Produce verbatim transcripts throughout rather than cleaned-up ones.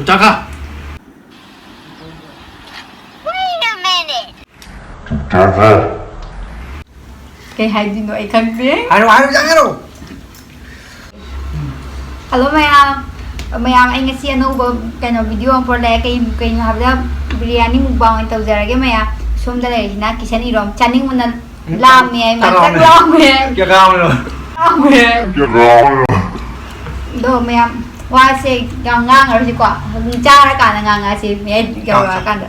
ꯆꯥꯈꯥ꯫ ꯀꯩ ꯍꯥꯏꯗꯣꯏꯅꯣ ꯑꯩ ꯈꯪꯗꯦ꯫ ꯍꯥꯏꯔꯣ, ꯍꯥꯏꯔꯣ, ꯆꯪ ꯍꯥꯏꯔꯣ꯫ ꯍꯜꯂꯣ ꯃꯌꯥꯝ, ꯃꯌꯥꯝ ꯑꯩ ꯉꯁꯤ ꯑꯅꯧꯕ ꯀꯩꯅꯣ ꯚꯤꯗꯤꯑꯣ ꯑꯃ ꯄꯨꯔꯛꯑꯦ꯫ ꯀꯩ, ꯀꯩꯅꯣ ꯍꯥꯏꯕꯗ ꯕꯤꯔꯌꯥꯅꯤ ꯃꯨꯛꯕꯥꯡ ꯑꯣꯏꯅ ꯇꯧꯖꯔꯒꯦ ꯃꯌꯥꯝ꯫ ꯁꯣꯝꯗ ꯂꯩꯔꯤꯁꯤꯅ ꯀꯤꯁꯟ ꯏꯔꯣꯝ꯫ ꯆꯥꯅꯤꯡꯕꯅ ꯂꯥꯝꯃꯦ ꯍꯥꯏ ꯃꯥ꯫ ꯆꯥꯛ ꯂꯥꯝꯃꯦ꯫ ꯂꯥꯝꯃꯦ꯫ ꯆꯥꯛ ꯂꯥꯝꯃꯦ꯫ ꯂꯥꯝꯃꯦ꯫ ꯑꯗꯣ ꯃꯌꯥꯝ ꯋꯥꯁꯦ ꯌꯥꯝ ꯉꯥꯡꯉꯔꯣꯏꯁꯤꯀꯣ꯫ ꯑꯗꯨꯝ ꯆꯥꯔꯀꯥꯟꯗ ꯉꯥꯡꯉꯛꯑꯁꯤ ꯃꯌꯥꯏ ꯌꯧꯔꯛꯑꯀꯥꯟꯗ꯫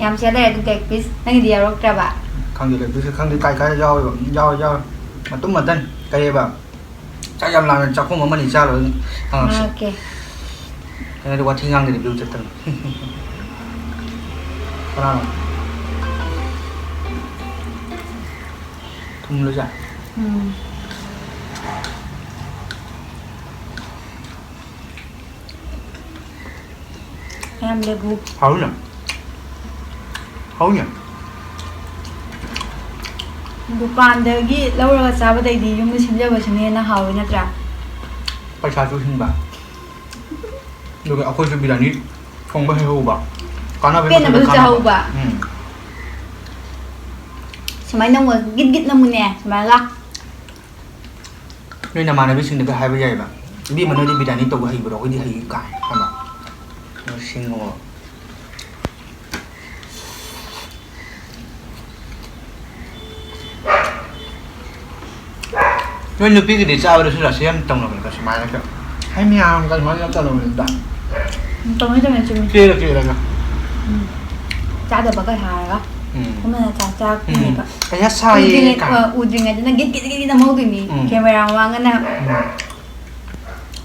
ꯌꯥꯝ ꯁꯤꯗ ꯂꯩꯔꯦ ꯑꯗꯨꯝ leg piece꯫ ꯅꯪꯒꯤꯗꯤ ꯌꯥꯎꯔꯛꯇ꯭ꯔꯕ? ꯈꯪꯗꯦ, leg piece ꯈꯪꯗꯦ ꯀꯥꯏ ꯀꯥꯏ ꯌꯥꯎꯔꯤꯕ꯫ ꯌꯥꯎꯔꯦ, ꯌꯥꯎꯔꯦ꯫ ꯃꯇꯨꯝ ꯃꯇꯟ꯫ ꯀꯩꯑꯕ? ꯆꯥꯛ ꯌꯥꯝ ꯂꯥꯝꯃꯦ, ꯆꯥꯛꯈꯣꯝ ꯑꯃꯅꯤ ꯆꯥ ꯂꯣꯏꯔ ꯍꯪꯉꯛꯁꯤ꯫ ꯑꯣꯀꯦ꯫ ꯑꯩꯅꯗꯤ ꯋꯥꯊꯤ ꯉꯥꯡꯗꯗꯤ view ꯆꯠꯇꯅ꯫ ꯀꯅꯥꯅꯣ? ꯊꯨꯝꯂꯣ ꯆꯥ? ꯎꯝ꯫ ꯌꯥꯝ ꯂꯦꯕꯨ꯫ ꯍꯥꯎꯅ꯫ ꯍꯥꯎꯅ꯫ ꯗꯨꯀꯥꯟꯗꯒꯤ ꯂꯧꯔꯒ ꯆꯥꯕꯗꯩꯗꯤ ꯌꯨꯝꯗ ꯁꯦꯝꯖꯕꯁꯤꯅ ꯍꯦꯟꯅ ꯍꯥꯎꯋꯤ ꯅꯠꯇ꯭ꯔꯥ? ꯄꯩꯁꯥꯁꯨ ꯍꯤꯡꯕ꯫ ꯑꯗꯨꯒ ꯑꯩꯈꯣꯏꯁꯨ ꯕꯤꯔꯌꯥꯅꯤ ꯊꯣꯡꯕ ꯍꯩꯍꯧꯕ꯫ ꯀꯥꯟꯅꯕꯒꯤ ꯃꯊꯛꯇ ꯄꯦꯟꯅꯕꯁꯨ ꯀꯥꯟꯅꯕ꯫ ꯆꯥꯍꯧꯕ꯫ ꯎꯝ꯫ ꯁꯨꯃꯥꯏꯅ ꯅꯣꯡꯃ ꯒꯤꯠ ꯒꯤꯠ ꯅꯝꯃꯨꯅꯦ, ꯁꯨꯃꯥꯏꯅ꯫ ꯅꯣꯏ ꯅꯃꯥꯟꯅꯕꯤꯁꯤꯡꯗꯒ ꯍꯥꯏꯕ ꯌꯥꯏꯕ, "ꯏꯕꯦꯝꯃ, ꯅꯣꯏꯗꯤ ꯕꯤꯔꯌꯥꯅꯤ ꯇꯧꯕ ꯍꯩꯕ꯭ꯔꯣ? ꯑꯩꯈꯣꯏꯗꯤ ꯍꯩ" ꯀꯥꯏ ꯍꯥꯏꯕ꯫ ꯅꯣꯏ ꯁꯤꯡꯉꯣ꯫ ꯅꯣꯏ ꯅꯨꯄꯤꯒꯤꯗꯤ ꯆꯥꯕꯗꯁꯨ ꯔꯥꯁꯤ ꯌꯥꯝ ꯇꯧꯅꯕꯅꯤꯀꯣ, ꯁꯨꯃꯥꯏꯅꯒ꯫ ꯍꯥꯏ ꯃꯌꯥꯝꯒ ꯁꯨꯃꯥꯏꯅ ꯌꯥꯝ ꯇꯧꯅꯕꯅꯤꯗ꯫ ꯎꯝ, ꯇꯧꯅꯩ, ꯇꯧꯅꯩ, ꯆꯨꯝꯃꯤ꯫ ꯀꯦꯔ ꯀꯦꯔꯒ꯫ ꯎꯝ꯫ ꯆꯥꯗꯕꯒ ꯍꯥꯏꯔꯒ꯫ ꯎꯝ꯫ ꯑꯃꯅ ꯆꯥꯛ ꯆꯥꯔꯛꯇꯣꯏꯅꯦꯕ꯫ ꯎꯝ꯫ ꯑꯩꯁꯥ ꯁꯥꯏꯌꯦ ꯎꯗ꯭ꯔꯤꯉꯩ-, ꯀꯥꯏ꯫ ꯑ, ꯎꯗ꯭ꯔꯤꯉꯩꯗꯅ ꯒꯤꯠ ꯒꯤꯠ ꯒꯤꯠ ꯅꯝꯍꯧꯗꯣꯏꯅꯤ꯫ ꯎꯝ꯫ ꯀꯦꯃꯦꯔꯥ ꯃꯃꯥꯡꯗꯅ꯫ ꯎꯝ꯫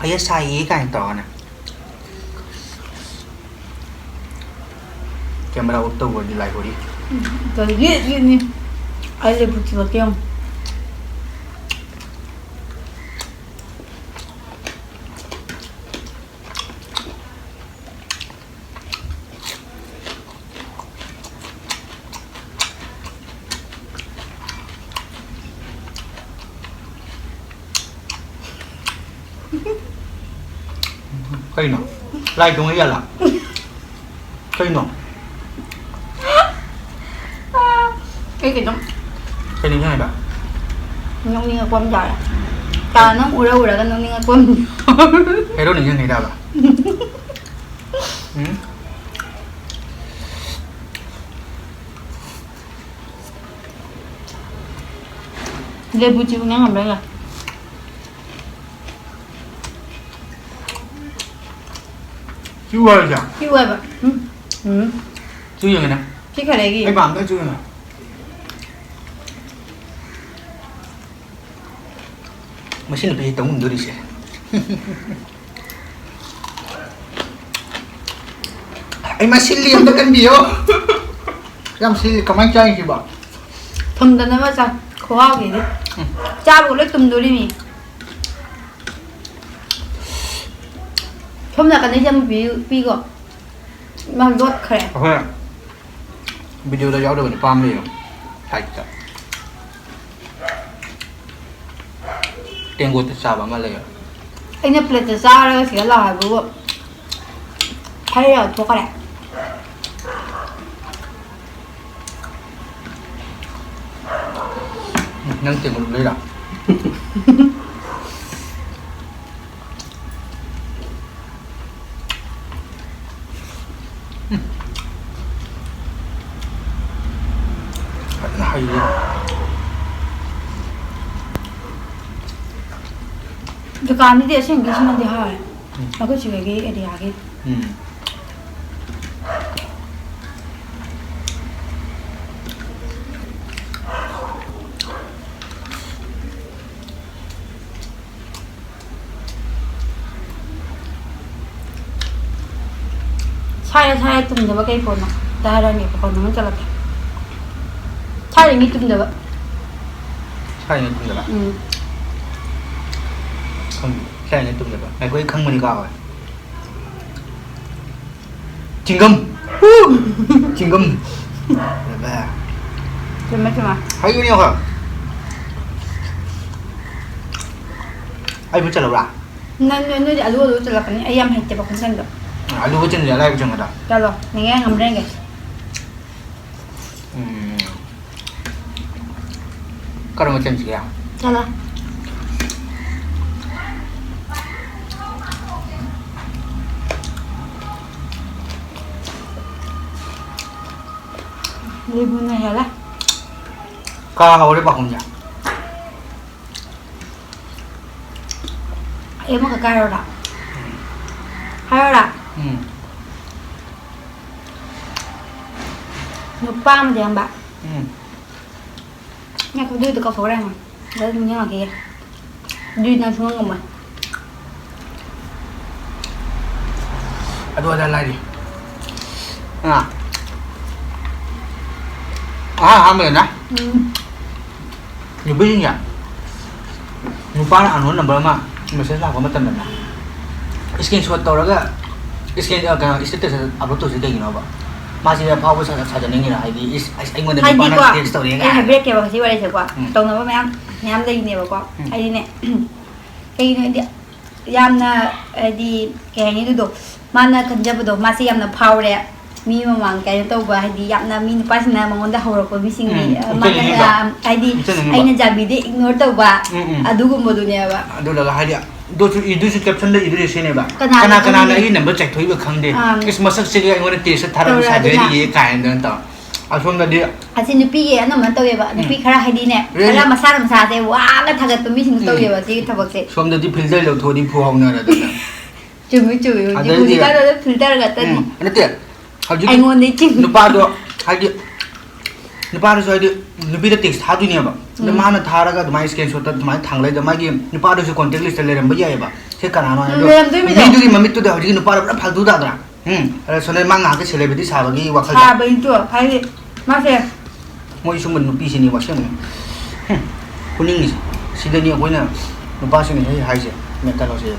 ꯑꯩꯁꯥ ꯁꯥꯏꯌꯦ ꯀꯥꯏꯅ ꯇꯧꯔꯒꯅꯦ꯫ ꯀꯦꯃꯦꯔꯥ ꯑꯣꯐ ꯇꯧꯕꯗꯤ ꯂꯥꯏ ꯍꯣꯔꯤ꯫ ꯎꯝ, ꯌꯦꯠ ꯌꯦꯠꯅꯤ꯫ ꯑꯩ ꯂꯦꯕꯨ ꯊꯤꯜꯂꯛꯀꯦ ꯌꯦꯡꯉꯨ꯫ ꯀꯩꯅꯣ? ꯂꯥꯏ ꯇꯣꯡꯉ ꯌꯥꯜꯂ? ꯀꯩꯅꯣ? ꯑꯩ ꯀꯩꯅꯣꯝ ꯀꯩ ꯅꯤꯡꯁꯤꯡꯉꯤꯕ? ꯅꯣꯛꯅꯤꯡꯉꯛꯄ ꯑꯃ ꯌꯥꯎꯔꯦ꯫ ꯇꯥ, ꯅꯪ ꯎꯔ ꯎꯔꯒ ꯅꯣꯛꯅꯤꯡꯉꯛꯄ ꯑꯃ ꯌꯥꯎꯔꯦ꯫ ꯍꯦꯔꯣ ꯅꯤꯡꯁꯤꯡꯉꯤꯔꯕ? ꯎꯝ? ꯂꯦꯕꯨ ꯆꯤꯕꯨ ꯅꯪ ꯉꯝꯕ꯭ꯔꯥ ꯌꯦꯡꯉꯣ꯫ ꯆꯤꯎ ꯍꯥꯏꯔꯤꯁꯦ? ꯆꯤꯎ ꯍꯥꯏꯕ꯫ ꯎꯝ꯫ ꯎꯝ꯫ ꯆꯤꯎ ꯌꯦꯡꯉꯦꯅꯦ꯫ ꯁꯤ ꯈꯔ ꯂꯩꯒꯦ꯫ ꯑꯩ ꯄꯥꯝꯗꯦ ꯆꯤꯎ ꯌꯦꯡꯉꯦ꯫ ꯃꯁꯤ ꯅꯨꯄꯤꯁꯤ ꯇꯧ ꯉꯝꯗꯣꯔꯤꯁꯦ꯫ ꯑꯩ ꯃꯥ ꯁꯤꯜꯂꯤ ꯑꯝꯇ ꯀꯟꯕꯤꯌꯣ꯫ ꯌꯥꯝ ꯁꯤꯜꯂꯤ, ꯀꯃꯥꯏꯅ ꯆꯥꯏꯁꯤꯕꯣ? ꯊꯨꯝꯗꯅꯕ ꯆꯥꯏ, ꯈꯨꯍꯥꯎꯁꯤꯗꯤ꯫ ꯎꯝ꯫ ꯆꯥꯕꯒ ꯂꯣꯏ ꯇꯨꯝꯗꯣꯔꯤꯃꯤ꯫ ꯁꯣꯝ ꯅꯥꯀꯟꯗꯩ ꯆꯪꯕ ꯄꯤ-, ꯄꯤꯒꯣ꯫ ꯃꯥ ꯂꯣꯠꯈ꯭ꯔꯦ꯫ ꯑꯩꯈꯣꯏ ꯚꯤꯗꯤꯑꯣꯗ ꯌꯥꯎꯗꯕ ꯅꯨꯄꯥ ꯑꯃ ꯂꯩꯌꯦ, ꯁꯥꯏꯠꯇ꯫ ꯇꯦꯡꯀꯣꯠꯇ ꯆꯥꯕ ꯑꯃ ꯂꯩꯌꯦ꯫ ꯑꯩꯅ ꯄ꯭ꯂꯦꯠꯇ ꯆꯥꯔꯒ ꯁꯤꯗ ꯂꯥꯛꯑꯣ ꯍꯥꯏꯕꯕꯨ ꯍꯩ ꯂꯧꯊꯣꯛꯈ꯭ꯔꯦ꯫ ꯎꯝ, ꯅꯪ ꯇꯦꯡꯀꯣꯠ ꯂꯩꯔꯣ? ꯐꯖꯅ ꯍꯩꯔꯦ꯫ ꯗꯨꯀꯥꯟꯗꯨꯗꯤ ꯑꯁꯦꯡꯕꯒꯤ ꯁꯤꯅꯗꯤ ꯍꯥꯎꯋꯦ꯫ ꯎꯝ꯫ ꯑꯩꯈꯣꯏ ꯁꯤꯗꯒꯤ ꯑꯦꯔꯤꯌꯥꯒꯤ꯫ ꯎꯝ꯫ ꯁꯥꯏꯔ ꯁꯥꯏꯔ ꯇꯨꯝꯗꯕ ꯀꯩ ꯄꯣꯠꯅꯣ? ꯑꯝꯇ ꯍꯥꯏꯔꯛꯑꯣꯅꯦ, ꯄꯥꯈꯣꯟ ꯑꯃ ꯆꯠꯂꯛꯀꯦ꯫ ꯁꯥꯏꯔꯤꯉꯩ ꯇꯨꯝꯗꯕ꯫ ꯁꯥꯏꯔꯤꯉꯩ ꯇꯨꯝꯗꯕ? ꯎꯝ꯫ ꯈꯪꯗꯦ꯫ ꯁꯥꯏꯔꯤꯉꯩ ꯇꯨꯝꯗꯕ꯫ ꯉꯥꯏꯈꯣ, ꯑꯩ ꯈꯪꯕꯅꯤ, ꯀꯥꯎꯔꯦ꯫ ꯆꯤꯡꯒꯝ꯫ ꯆꯤꯡꯒꯝ꯫ ꯆꯨꯝꯃꯦ, ꯆꯨꯝꯃꯦ꯫ ꯍꯩꯕꯅꯤ ꯑꯩꯈꯣꯏ꯫ ꯑꯩꯕꯨ ꯆꯠꯂꯕ꯭ꯔꯥ? ꯅꯪ, ꯅꯣꯏꯗꯤ ꯑꯂꯨ ꯑꯂꯨ ꯆꯠꯂꯛꯀꯅꯤ꯫ ꯑꯩ ꯌꯥꯝ ꯍꯩꯇꯦꯕ ꯈꯨꯠꯆꯟꯗꯣ꯫ ꯑꯂꯨꯒ ꯆꯤꯟꯁꯦ ꯑꯂꯥꯏꯕ ꯆꯪꯒꯗ꯭ꯔꯥ? ꯆꯠꯂꯣ, ꯅꯦꯅꯦ ꯉꯝꯕ꯭ꯔꯥ ꯌꯦꯡꯒꯦ꯫ ꯎꯝ꯫ ꯀꯔꯝꯕ ꯆꯪꯁꯤꯒꯦ? ꯆꯠꯂꯣ꯫ ꯂꯤꯕꯨꯅ ꯍꯦꯜꯂꯦ꯫ ꯀꯥ ꯍꯧꯔꯦ ꯄꯥꯎꯈꯨꯝꯁꯦ꯫ ꯑꯩ ꯑꯃꯈꯛ ꯍꯥꯏꯔꯣꯔꯥ? ꯍꯥꯏꯔꯣꯔꯥ? ꯎꯝ꯫ ꯅꯨꯄꯥ ꯑꯃꯗꯤ ꯌꯥꯝꯕ꯫ ꯎꯝ꯫ ꯉꯥꯏꯈꯣ, ꯑꯗꯨꯏꯗꯣ ꯀꯥꯎꯊꯣꯛꯈ꯭ꯔꯦ ꯌꯦꯡꯉꯣ꯫ ꯑꯗꯨ ꯑꯗꯨꯝ ꯌꯦꯡꯉꯛꯈꯤꯒꯦ꯫ ꯑꯗꯨꯏꯗꯤ ꯅꯪ ꯁꯨꯡꯉꯝ ꯉꯝꯃꯣꯏ꯫ ꯑꯗꯨ ꯑꯗꯥ ꯂꯥꯏꯔꯤ꯫ ꯑꯥ꯫ ꯑꯍꯥꯟ ꯑꯍꯥꯟꯕꯗꯅ ꯎꯝ꯫ ꯅꯨꯄꯤꯁꯤꯡꯁꯦ, ꯅꯨꯄꯥꯅ unknown number ꯑꯃ message ꯂꯥꯛꯄ ꯃꯇꯝꯗꯅꯦ, screenshot ꯇꯧꯔꯒ, screen, ꯑ, ꯀꯩꯅꯣ, status upload ꯇꯧꯔꯤꯁꯦ ꯀꯩꯒꯤꯅꯣꯕ? ꯃꯥꯁꯦ ꯑꯐꯥꯎꯕ ꯁꯥ-, ꯁꯥꯖꯅꯤꯡꯉꯤꯔꯥ? ꯍꯥꯏꯗꯤ, "ꯏꯁ, ꯑꯁ, ꯑꯩꯉꯣꯟꯗ ꯅꯨꯄꯥꯅ ꯍꯥꯏꯗꯤꯀꯣ, text ꯇꯧꯔꯛꯑꯦ" ꯑꯩ ꯀꯥꯏꯅ꯫ ꯍꯥꯏꯕꯤꯔꯛꯀꯦꯕ ꯉꯁꯤ ꯋꯥꯔꯤꯁꯦꯀꯣ꯫ ꯎꯝ꯫ ꯇꯧꯅꯕ ꯃꯌꯥꯝ, ꯃꯌꯥꯝ ꯂꯩꯅꯦꯕꯀꯣ꯫ ꯎꯝ꯫ ꯍꯥꯏꯗꯤꯅꯦ, ꯀꯩꯒꯤꯅꯣ ꯍꯥꯏꯗꯤ, ꯌꯥꯝꯅ, ꯍꯥꯏꯗꯤ, ꯀꯩ ꯍꯥꯏꯅꯤ ꯑꯗꯨꯗꯣ, ꯃꯥꯅ ꯈꯟꯖꯕꯗꯣ, ꯃꯥꯁꯦ ꯌꯥꯝꯅ ꯐꯥꯎꯔꯦ꯫ ꯃꯤ ꯃꯃꯥꯡ ꯀꯩꯅꯣ ꯇꯧꯕ, ꯍꯥꯏꯗꯤ, ꯌꯥꯝꯅ ꯃꯤ ꯅꯨꯄꯥꯁꯤꯡꯅ ꯃꯉꯣꯟꯗ ꯍꯧꯔꯛꯄ ꯃꯤꯁꯤꯡꯒꯤ, ꯎꯝ, ꯑ, ꯃꯥꯅ, ꯎꯠꯆꯅꯤꯡꯉꯤꯕ꯫ ꯑ, ꯍꯥꯏꯗꯤ, ꯎꯠꯆꯅꯤꯡꯉꯤꯕ꯫ ꯑꯩꯅ ꯖꯥꯕꯤꯗ ignore ꯇꯧꯕ, ꯎꯝ, ꯎꯝ꯫ ꯑꯗꯨꯒꯨꯝꯕꯗꯨꯅꯦꯕ꯫ ꯑꯗꯨꯗꯒ ꯍꯥꯏꯗꯤ, ꯑꯗꯨꯁꯨ ꯏꯗꯣꯏꯁꯦ, captionꯗ ꯏꯗꯣꯏꯁꯦ ꯁꯤꯅꯦꯕ꯫ ꯀꯅꯥꯅ ꯀꯅꯥ ꯀꯅꯥꯅ ꯈꯪꯅꯤ? ꯑꯩꯒꯤ number ꯆꯥꯏꯊꯣꯛꯏꯕ ꯈꯪꯗꯦ꯫ ꯑꯥ꯫ ꯏꯁ, ꯃꯁꯛꯁꯤꯒ ꯑꯩꯉꯣꯟꯗ text ꯊꯥꯔꯒ ꯇꯧꯔꯦ ꯑꯗꯨꯅ꯫ ꯁꯥꯖꯔꯤꯌꯦ ꯀꯥꯏꯅ ꯇꯧ꯫ ꯑꯁꯣꯝꯗꯗꯤ ꯑꯁꯤ ꯅꯨꯄꯤꯒꯤ ꯑꯅꯝꯕꯅ ꯇꯧꯋꯦꯕ꯫ ꯅꯨꯄꯤ ꯎꯝ꯫ ꯈꯔ ꯍꯥꯏꯗꯤꯅꯦ, ꯔꯦꯂꯤ-, ꯈꯔ ꯃꯁꯥꯅ ꯃꯁꯥꯁꯦ ꯋꯥꯅ ꯊꯥꯒꯠꯄ ꯃꯤꯁꯤꯡꯗꯣ ꯎꯝ꯫ ꯇꯧꯋꯦꯕ ꯁꯤꯒꯤ ꯊꯕꯛꯁꯦ꯫ ꯁꯣꯝꯗꯗꯤ filter ꯂꯧꯊꯣꯛꯑꯗꯤ ꯐꯨ ꯍꯥꯎꯅꯔꯗꯅ꯫ ꯆꯨꯝꯃꯤ, ꯆꯨꯝꯃꯤ꯫ ꯍꯧꯖꯤꯛ ꯑꯗꯩꯗꯤ ꯍꯧꯖꯤꯛꯀꯥꯟꯗ filter ꯉꯥꯛꯇꯅꯤ꯫ ꯎꯝ, ꯅꯠꯇꯦ꯫ ꯍꯧꯖꯤꯛꯀꯤ ꯑꯩꯉꯣꯟꯗꯩ ꯆꯤꯡ- ꯅꯨꯄꯥꯗꯣ, ꯍꯥꯏꯗꯤ, ꯅꯨꯄꯥꯗꯨꯁꯨ, ꯍꯥꯏꯗꯤ, ꯅꯨꯄꯤꯗ text ꯊꯥꯗꯣꯏꯅꯦꯕ꯫ ꯑꯗꯣ ꯎꯝ꯫ ꯃꯥꯅ ꯊꯥꯔꯒ ꯑꯗꯨꯃꯥꯏꯅ screenshotꯇ ꯑꯗꯨꯃꯥꯏꯅ ꯊꯥꯡꯒꯠꯂꯛꯏꯗꯣ, ꯃꯥꯒꯤ ꯅꯨꯄꯥꯗꯨꯁꯨ contact listꯇ ꯂꯩꯔꯝꯕ ꯌꯥꯏꯑꯕ꯫ ꯁꯤ ꯀꯅꯥꯅꯣ ꯍꯥꯏ-, ꯎꯝ, ꯑꯗꯣ ꯂꯩꯔꯝꯗꯣꯏꯅꯤꯗꯣ꯫ ꯃꯤꯗꯨꯒꯤ ꯃꯃꯤꯠꯇꯨꯗ ꯍꯧꯖꯤꯛꯀꯤ ꯅꯨꯄꯥꯗꯣ ꯄꯨꯔꯥ ꯐꯥꯜꯇꯨ ꯇꯥꯗ꯭ꯔꯥ? ꯎꯝ꯫ ꯑꯗ ꯁꯣꯝꯗ ꯃꯥ ꯉꯥꯏꯍꯥꯛꯀꯤ celebrity ꯁꯥꯕꯒꯤ ꯋꯥꯈꯜꯗ꯫ ꯁꯥꯕꯩꯗꯣ, ꯍꯥꯏꯗꯤ, ꯃꯥꯁꯦ ꯃꯣꯏ ꯁꯨꯝꯕ ꯅꯨꯄꯤꯁꯤꯅꯦ ꯋꯥꯁꯦꯡꯅ꯫ ꯍꯨꯝ꯫ ꯐꯨꯅꯤꯡꯉꯤꯁꯦ꯫ ꯁꯤꯗꯅꯤ ꯑꯩꯈꯣꯏꯅ ꯅꯨꯄꯥꯁꯤꯡꯅ ꯍꯦꯛ ꯍꯥꯏꯁꯦ, ꯃꯦ-, ꯀꯩꯅꯣꯁꯦ,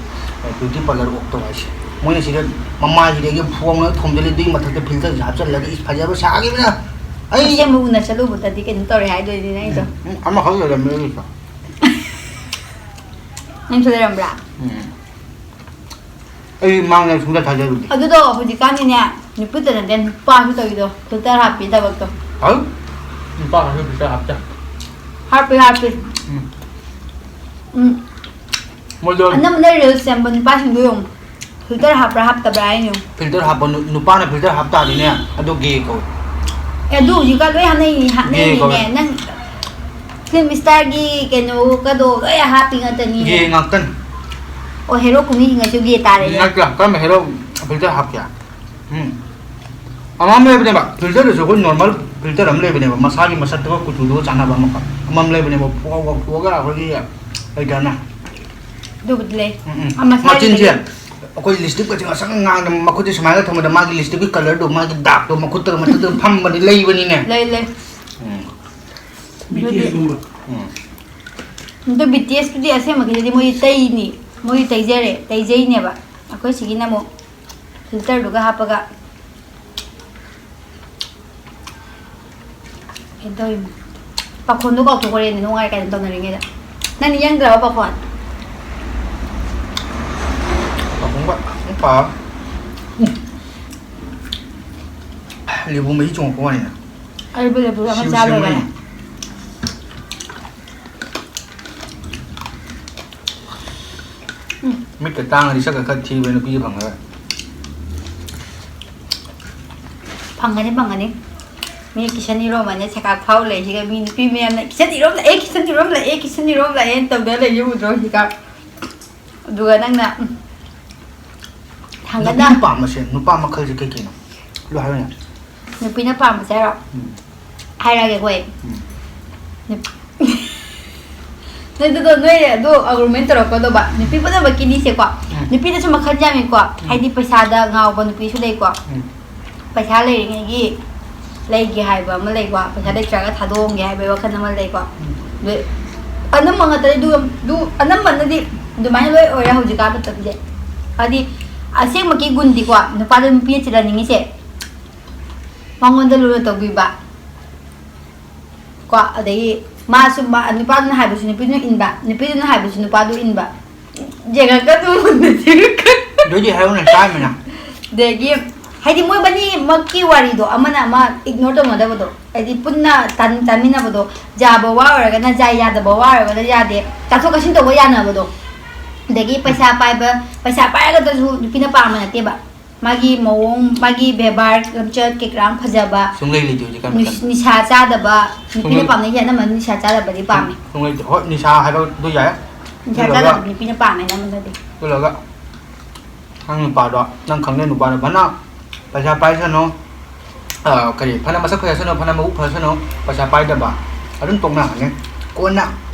beauty parlour ꯑꯣꯛꯇꯧ ꯍꯥꯏꯁꯦ꯫ ꯃꯣꯏꯅ ꯁꯤꯗ ꯃꯃꯥꯏꯁꯤꯗꯒꯤ ꯐꯣꯡꯅ ꯊꯣꯝꯖꯤꯜꯂꯦ, ꯑꯗꯨꯒꯤ ꯃꯊꯛꯇ filterꯁꯦ ꯍꯥꯞꯆꯤꯜꯂꯒ, ꯏꯁ, ꯐꯖꯕ ꯁꯥꯈꯤꯕꯅ꯫ ꯑꯩ ꯑꯁꯦꯡꯕ ꯎꯅ ꯆꯠꯂꯨꯕꯗꯗꯤ ꯀꯩꯅꯣ ꯇꯧꯔꯦ ꯍꯥꯏꯗꯣꯏꯅꯤꯅꯦ ꯑꯩꯗꯣ꯫ ꯎꯝ, ꯎꯝ, ꯑꯃꯈꯛ ꯂꯩꯔꯝꯃꯦ ꯑꯩꯒꯤꯁꯨ꯫ ꯅꯪꯁꯨ ꯂꯩꯔꯝꯕ꯭ꯔꯥ? ꯎꯝ꯫ ꯑꯩ ꯃꯥꯡꯗ ꯁꯨꯡꯊꯥ ꯊꯥꯖꯔꯨꯗꯦ꯫ ꯑꯗꯨꯗꯣ ꯍꯧꯖꯤꯛꯀꯥꯟꯗꯤꯅꯦ, ꯅꯨꯄꯤꯇ ꯅꯠꯇꯦ, ꯅꯨꯄꯥꯁꯨ ꯇꯧꯔꯤꯗꯣ, filter ꯍꯥꯞꯄꯤ ꯊꯕꯛꯇꯣ꯫ ꯍꯥꯎ? ꯅꯨꯄꯥ ꯈꯔꯁꯨ filter ꯍꯥꯞꯇꯦ꯫ ꯍꯥꯞꯄꯤ, ꯍꯥꯞꯄꯤ꯫ ꯎꯝ꯫ ꯎꯝ꯫ ꯃꯣꯏꯗꯣ ꯑꯅꯝꯕꯅ reels ꯁꯦꯝꯕ ꯅꯨꯄꯥꯁꯤꯡꯗꯣ ꯌꯦꯡꯉꯨ, filter ꯍꯥꯞꯄ꯭ꯔꯥ ꯍꯥꯞꯇꯕ꯭ꯔꯥ ꯍꯥꯏꯅ ꯌꯦꯡꯉꯨ꯫ Filter ꯍꯥꯞꯄ ꯅꯨ-, ꯅꯨꯄꯥꯅ filter ꯍꯥꯞ ꯇꯥꯔꯗꯤꯅꯦ, ꯑꯗꯨ gay ꯀꯧꯋꯦ꯫ ꯑꯦ, ꯑꯗꯨ ꯍꯧꯖꯤꯛꯀꯥꯟ ꯂꯣꯏ ꯍꯥꯞꯅꯩꯅꯤ, gay ꯍꯥꯞꯅꯩꯅꯤꯅꯦ꯫ ꯀꯧꯋꯦ꯫ ꯅꯪ film starꯒꯤ ꯀꯩꯅꯣꯒꯗꯣ ꯂꯣꯏ ꯍꯥꯞꯄꯤ ꯉꯥꯛꯇꯅꯤꯅꯦ꯫ Gay ꯉꯥꯛꯇꯅꯤ꯫ ꯑꯣ, hero ꯀꯨꯝꯃꯤꯁꯤꯡꯅꯁꯨ gay ꯇꯥꯔꯦꯅꯦ꯫ ꯅꯠꯇꯦ, ꯀꯔꯝꯕ hero filter ꯍꯥꯞꯀꯦ? ꯎꯝ꯫ ꯑꯃ ꯑꯃ ꯂꯩꯕꯅꯦꯕ, filterꯗꯨꯁꯨ ꯑꯩꯈꯣꯏ normal filter ꯑꯃ ꯂꯩꯕꯅꯦꯕ, ꯃꯁꯥꯒꯤ ꯃꯁꯛꯇꯨꯒ ꯀꯨꯆꯨꯗꯨꯒ ꯆꯥꯟꯅꯕ ꯑꯃ, ꯑꯃ ꯑꯃ ꯂꯩꯕꯅꯦꯕ, ꯐꯨꯋꯥꯎ ꯋꯥꯎꯊꯣꯛꯑꯒ ꯑꯩꯈꯣꯏꯒꯤ ꯂꯩꯗꯅ꯫ ꯑꯗꯨꯕꯨꯗꯤ ꯂꯩ꯫ ꯎꯝ, ꯎꯝ꯫ ꯑꯃ ꯃꯁꯥꯒꯤ ꯃꯆꯤꯟꯁꯦ ꯂꯩ꯫ ꯑꯩꯈꯣꯏ lipsticꯀꯁꯦ ꯉꯁꯪ ꯉꯥꯡꯅ ꯃꯈꯨꯠꯁꯦ ꯁꯨꯃꯥꯏꯅ ꯊꯝꯕꯗ ꯃꯥꯒꯤ lipsticꯀꯤ colourꯗꯣ, ꯃꯥꯒꯤ ꯗꯥꯛꯇꯣ ꯃꯈꯨꯠꯇꯒ ꯃꯊꯛꯇꯒ ꯐꯝꯕꯅꯤ ꯂꯩꯕꯅꯤꯅꯦ꯫ ꯂꯩ, ꯂꯩ꯫ ꯎꯝ꯫ ꯑꯗꯨꯗꯤ ꯎꯝ꯫ ꯑꯗꯣ BTSꯇꯨꯗꯤ ꯑꯁꯦꯡꯕꯒꯤꯗꯤ ꯃꯣꯏ ꯇꯩꯅꯤ, ꯃꯣꯏ ꯇꯩꯖꯔꯦ, ꯇꯩꯖꯩꯅꯦꯕ꯫ ꯑꯩꯈꯣꯏ ꯁꯤꯒꯤꯅ ꯑꯃꯨꯛ filterꯗꯨꯒ ꯍꯥꯞꯄꯒ ꯀꯩꯅꯣ ꯇꯧꯔꯤꯅꯦ꯫ ꯄꯥꯈꯣꯟꯗꯣ ꯀꯥꯎꯊꯣꯛꯈ꯭ꯔꯦꯅꯦ, ꯅꯨꯡꯉꯥꯏ ꯀꯥꯏꯅ ꯇꯧꯅꯔꯤꯉꯩꯗ꯫ ꯅꯪꯗꯤ ꯌꯦꯡꯗ꯭ꯔꯕ ꯄꯥꯈꯣꯟ? ꯄꯥꯈꯣꯡꯕ ꯑꯃꯨꯛ ꯄꯥ꯫ ꯎꯝ꯫ ꯂꯦꯕꯨ ꯃꯍꯤ ꯆꯣꯡꯉꯛꯄ ꯋꯥꯅꯤꯅ꯫ ꯑꯔꯤꯕ ꯂꯦꯕꯨ ꯑꯃ ꯁꯤꯕꯨ ꯆꯥ ꯂꯣꯏꯔꯦ꯫ ꯁꯦꯝꯕꯅꯤ꯫ ꯎꯝ꯫ ꯃꯤꯠꯀ ꯇꯥꯡꯉꯗꯤ ꯁꯛꯀ ꯈꯔ ꯊꯤꯕ ꯅꯨꯄꯤꯒ ꯐꯪꯉꯔꯣꯏ꯫ ꯐꯪꯒꯅꯤ, ꯐꯪꯒꯅꯤ꯫ ꯃꯤ ꯀꯤꯁꯟ ꯏꯔꯣꯝꯕꯅ ꯁꯦꯀꯥꯛ ꯐꯥꯎ ꯂꯩꯁꯤꯒ ꯃꯤ ꯅꯨꯄꯤ ꯃꯌꯥꯝꯅ, "ꯀꯤꯁꯟ ꯏꯔꯣꯝ ꯂꯥꯛꯑꯦ, ꯀꯤꯁꯟ ꯏꯔꯣꯝ ꯂꯥꯛꯑꯦ, ꯀꯤꯁꯟ ꯏꯔꯣꯝ ꯂꯥꯛꯑꯦꯅ" ꯇꯧꯗꯅ ꯂꯩꯁꯦ ꯎꯗ꯭ꯔꯣ ꯍꯧꯖꯤꯛꯀꯥꯟ? ꯑꯗꯨꯒ ꯅꯪꯅ, ꯎꯝ, ꯊꯥꯡꯒꯠꯅ ꯅꯨꯄꯤꯅ ꯄꯥꯝꯕꯁꯦ, ꯅꯨꯄꯥ ꯃꯈꯜꯁꯦ ꯀꯩ ꯀꯩꯅꯣ? ꯑꯗꯨ ꯍꯥꯏꯔꯣꯅꯦ꯫ ꯅꯨꯄꯤꯅ ꯄꯥꯝꯕꯁꯦ ꯍꯥꯏꯔꯣ? ꯎꯝ꯫ ꯍꯥꯏꯔꯛꯑꯒꯦꯀꯣ ꯑꯩ꯫ ꯎꯝ꯫ ꯅꯨꯞ-, ꯅꯣꯏꯗꯨꯗꯣ, ꯅꯣꯏ ꯑꯗꯨ argument ꯇꯧꯔꯛꯀꯗꯧꯕ꯫ ꯅꯨꯄꯤ ꯄꯨꯝꯅꯃꯛꯀꯤꯅꯤꯁꯦꯀꯣ꯫ ꯎꯝ꯫ ꯅꯨꯄꯤꯗꯁꯨ ꯃꯈꯜ ꯌꯥꯝꯃꯤꯀꯣ꯫ ꯎꯝ꯫ ꯍꯥꯏꯗꯤ ꯄꯩꯁꯥꯗ ꯉꯥꯎꯕ ꯅꯨꯄꯤꯁꯨ ꯂꯩꯀꯣ꯫ ꯎꯝ꯫ ꯄꯩꯁꯥ ꯂꯩꯔꯤꯉꯩꯒꯤ ꯂꯩꯒꯦ ꯍꯥꯏꯕ ꯑꯃ ꯂꯩꯀꯣ, ꯄꯩꯁꯥ ꯎꯝ꯫ ꯂꯩꯇ꯭ꯔꯒ ꯊꯥꯗꯣꯛꯑꯝꯒꯦ ꯍꯥꯏꯕꯒꯤ ꯋꯥꯈꯜ ꯑꯃ ꯂꯩꯀꯣ꯫ ꯎꯝ꯫ ꯑꯗꯨ ꯑꯅꯝꯕ ꯉꯥꯛꯇꯅꯤ, ꯑꯗꯨ, ꯑꯗꯨ ꯑꯅꯝꯕꯅꯗꯤ ꯑꯗꯨꯃꯥꯏꯅ ꯂꯣꯏ ꯑꯣꯏꯔꯦ ꯍꯧꯖꯤꯛꯀꯥꯟ ꯃꯇꯝꯁꯦ꯫ ꯍꯥꯏꯗꯤ ꯑꯁꯦꯡꯕꯒꯤ ꯒꯨꯟꯗꯤꯀꯣ, ꯅꯨꯄꯥꯗ ꯅꯨꯄꯤ ꯆꯤꯜꯍꯟꯅꯤꯡꯉꯤꯁꯦ ꯃꯉꯣꯟꯗ ꯂꯨꯅ ꯇꯧꯕꯤꯕ ꯀꯣ, ꯑꯗꯒꯤ ꯃꯥꯁꯨ, ꯃꯥ, ꯅꯨꯄꯥꯗꯨꯅ ꯍꯥꯏꯕꯁꯨ ꯅꯨꯄꯤꯗꯨꯅ ꯏꯟꯕ, ꯅꯨꯄꯤꯗꯨꯅ ꯍꯥꯏꯕꯁꯨ ꯅꯨꯄꯥꯗꯨ ꯏꯟꯕ꯫ ꯌꯦꯡꯉꯛꯀꯅꯨ, ꯃꯨꯟꯅ ꯌꯦꯡꯉꯛꯀꯅꯨ꯫ ꯑꯗꯨꯗꯤ ꯍꯥꯏꯔꯛꯎꯅꯦ, ꯇꯥꯔꯝꯃꯤꯅ꯫ ꯑꯗꯒꯤ ꯍꯥꯏꯗꯤ ꯃꯣꯏ ꯃꯅꯤꯃꯛꯀꯤ ꯋꯥꯔꯤꯗꯣ ꯑꯃꯅ ꯑꯃ ꯏꯒꯅꯣꯔ ꯇꯧꯅꯗꯕꯗꯣ, ꯍꯥꯏꯗꯤ ꯄꯨꯟꯅ ꯇꯥꯟ-, ꯇꯥꯃꯤꯟꯅꯕꯗꯣ, ꯌꯥꯕ ꯋꯥ ꯑꯣꯏꯔꯒꯅ ꯌꯥꯏ, ꯌꯥꯗꯕ ꯋꯥ ꯑꯣꯏꯔꯒꯅ ꯌꯥꯗꯦ, ꯇꯥꯊꯣꯛ ꯇꯥꯁꯤꯟ ꯇꯧꯕ ꯌꯥꯅꯕꯗꯣ꯫ ꯑꯗꯒꯤ ꯄꯩꯁꯥ ꯄꯥꯏꯕ, ꯄꯩꯁꯥ ꯄꯥꯏꯔꯒꯗꯁꯨ ꯅꯨꯄꯤꯅ ꯄꯥꯝꯕ ꯅꯠꯇꯦꯕ꯫ ꯃꯥꯒꯤ ꯃꯑꯣꯡ, ꯃꯥꯒꯤ ꯕꯦꯕꯥꯔ, ꯂꯝꯆꯠ, ꯀꯩꯀꯔꯥ ꯐꯖꯕ, ꯁꯨꯡꯂꯩ ꯂꯩꯇꯦ ꯍꯧꯖꯤꯛꯀꯥꯟ ꯅꯤꯁ-, ꯃꯇꯝꯗ꯫ ꯅꯤꯁꯥ ꯆꯥꯗꯕ, ꯅꯨꯄꯤꯅ ꯁꯨꯡꯂꯩ-, ꯄꯥꯝꯅꯩꯁꯦ ꯑꯅꯝꯕꯅ ꯅꯤꯁꯥ ꯆꯥꯗꯕꯗꯤ ꯄꯥꯝꯃꯤ꯫ ꯁꯨꯡꯂꯩ ꯂꯩꯇꯦ꯫ ꯍꯣꯏ, ꯅꯤꯁꯥ ꯍꯥꯏꯕꯗꯨ ꯌꯥꯏ꯫ ꯅꯤꯁꯥ ꯑꯗꯨ ꯂꯣꯏꯔꯒ ꯆꯥꯗꯕ ꯅꯨꯄꯤꯅ ꯄꯥꯝꯃꯦ ꯑꯅꯝꯕꯅꯗꯤ꯫ ꯑꯗꯨ ꯂꯣꯏꯔꯒ ꯅꯪ ꯅꯨꯄꯥꯗꯣ, ꯅꯪ ꯈꯪꯅꯩ ꯅꯨꯄꯥꯗꯣ ꯐꯅ ꯄꯩꯁꯥ ꯄꯥꯏꯁꯅꯨ, ꯑ, ꯀꯔꯤ, ꯐꯅ ꯃꯁꯛ ꯐꯖꯁꯅꯨ, ꯐꯅ ꯃꯕꯨꯛ ꯐꯖꯁꯅꯨ, ꯄꯩꯁꯥ ꯄꯥꯏꯗꯕ, ꯑꯗꯨꯝ ꯇꯣꯛꯅꯔꯅꯤ꯫ ꯀꯣꯟꯅ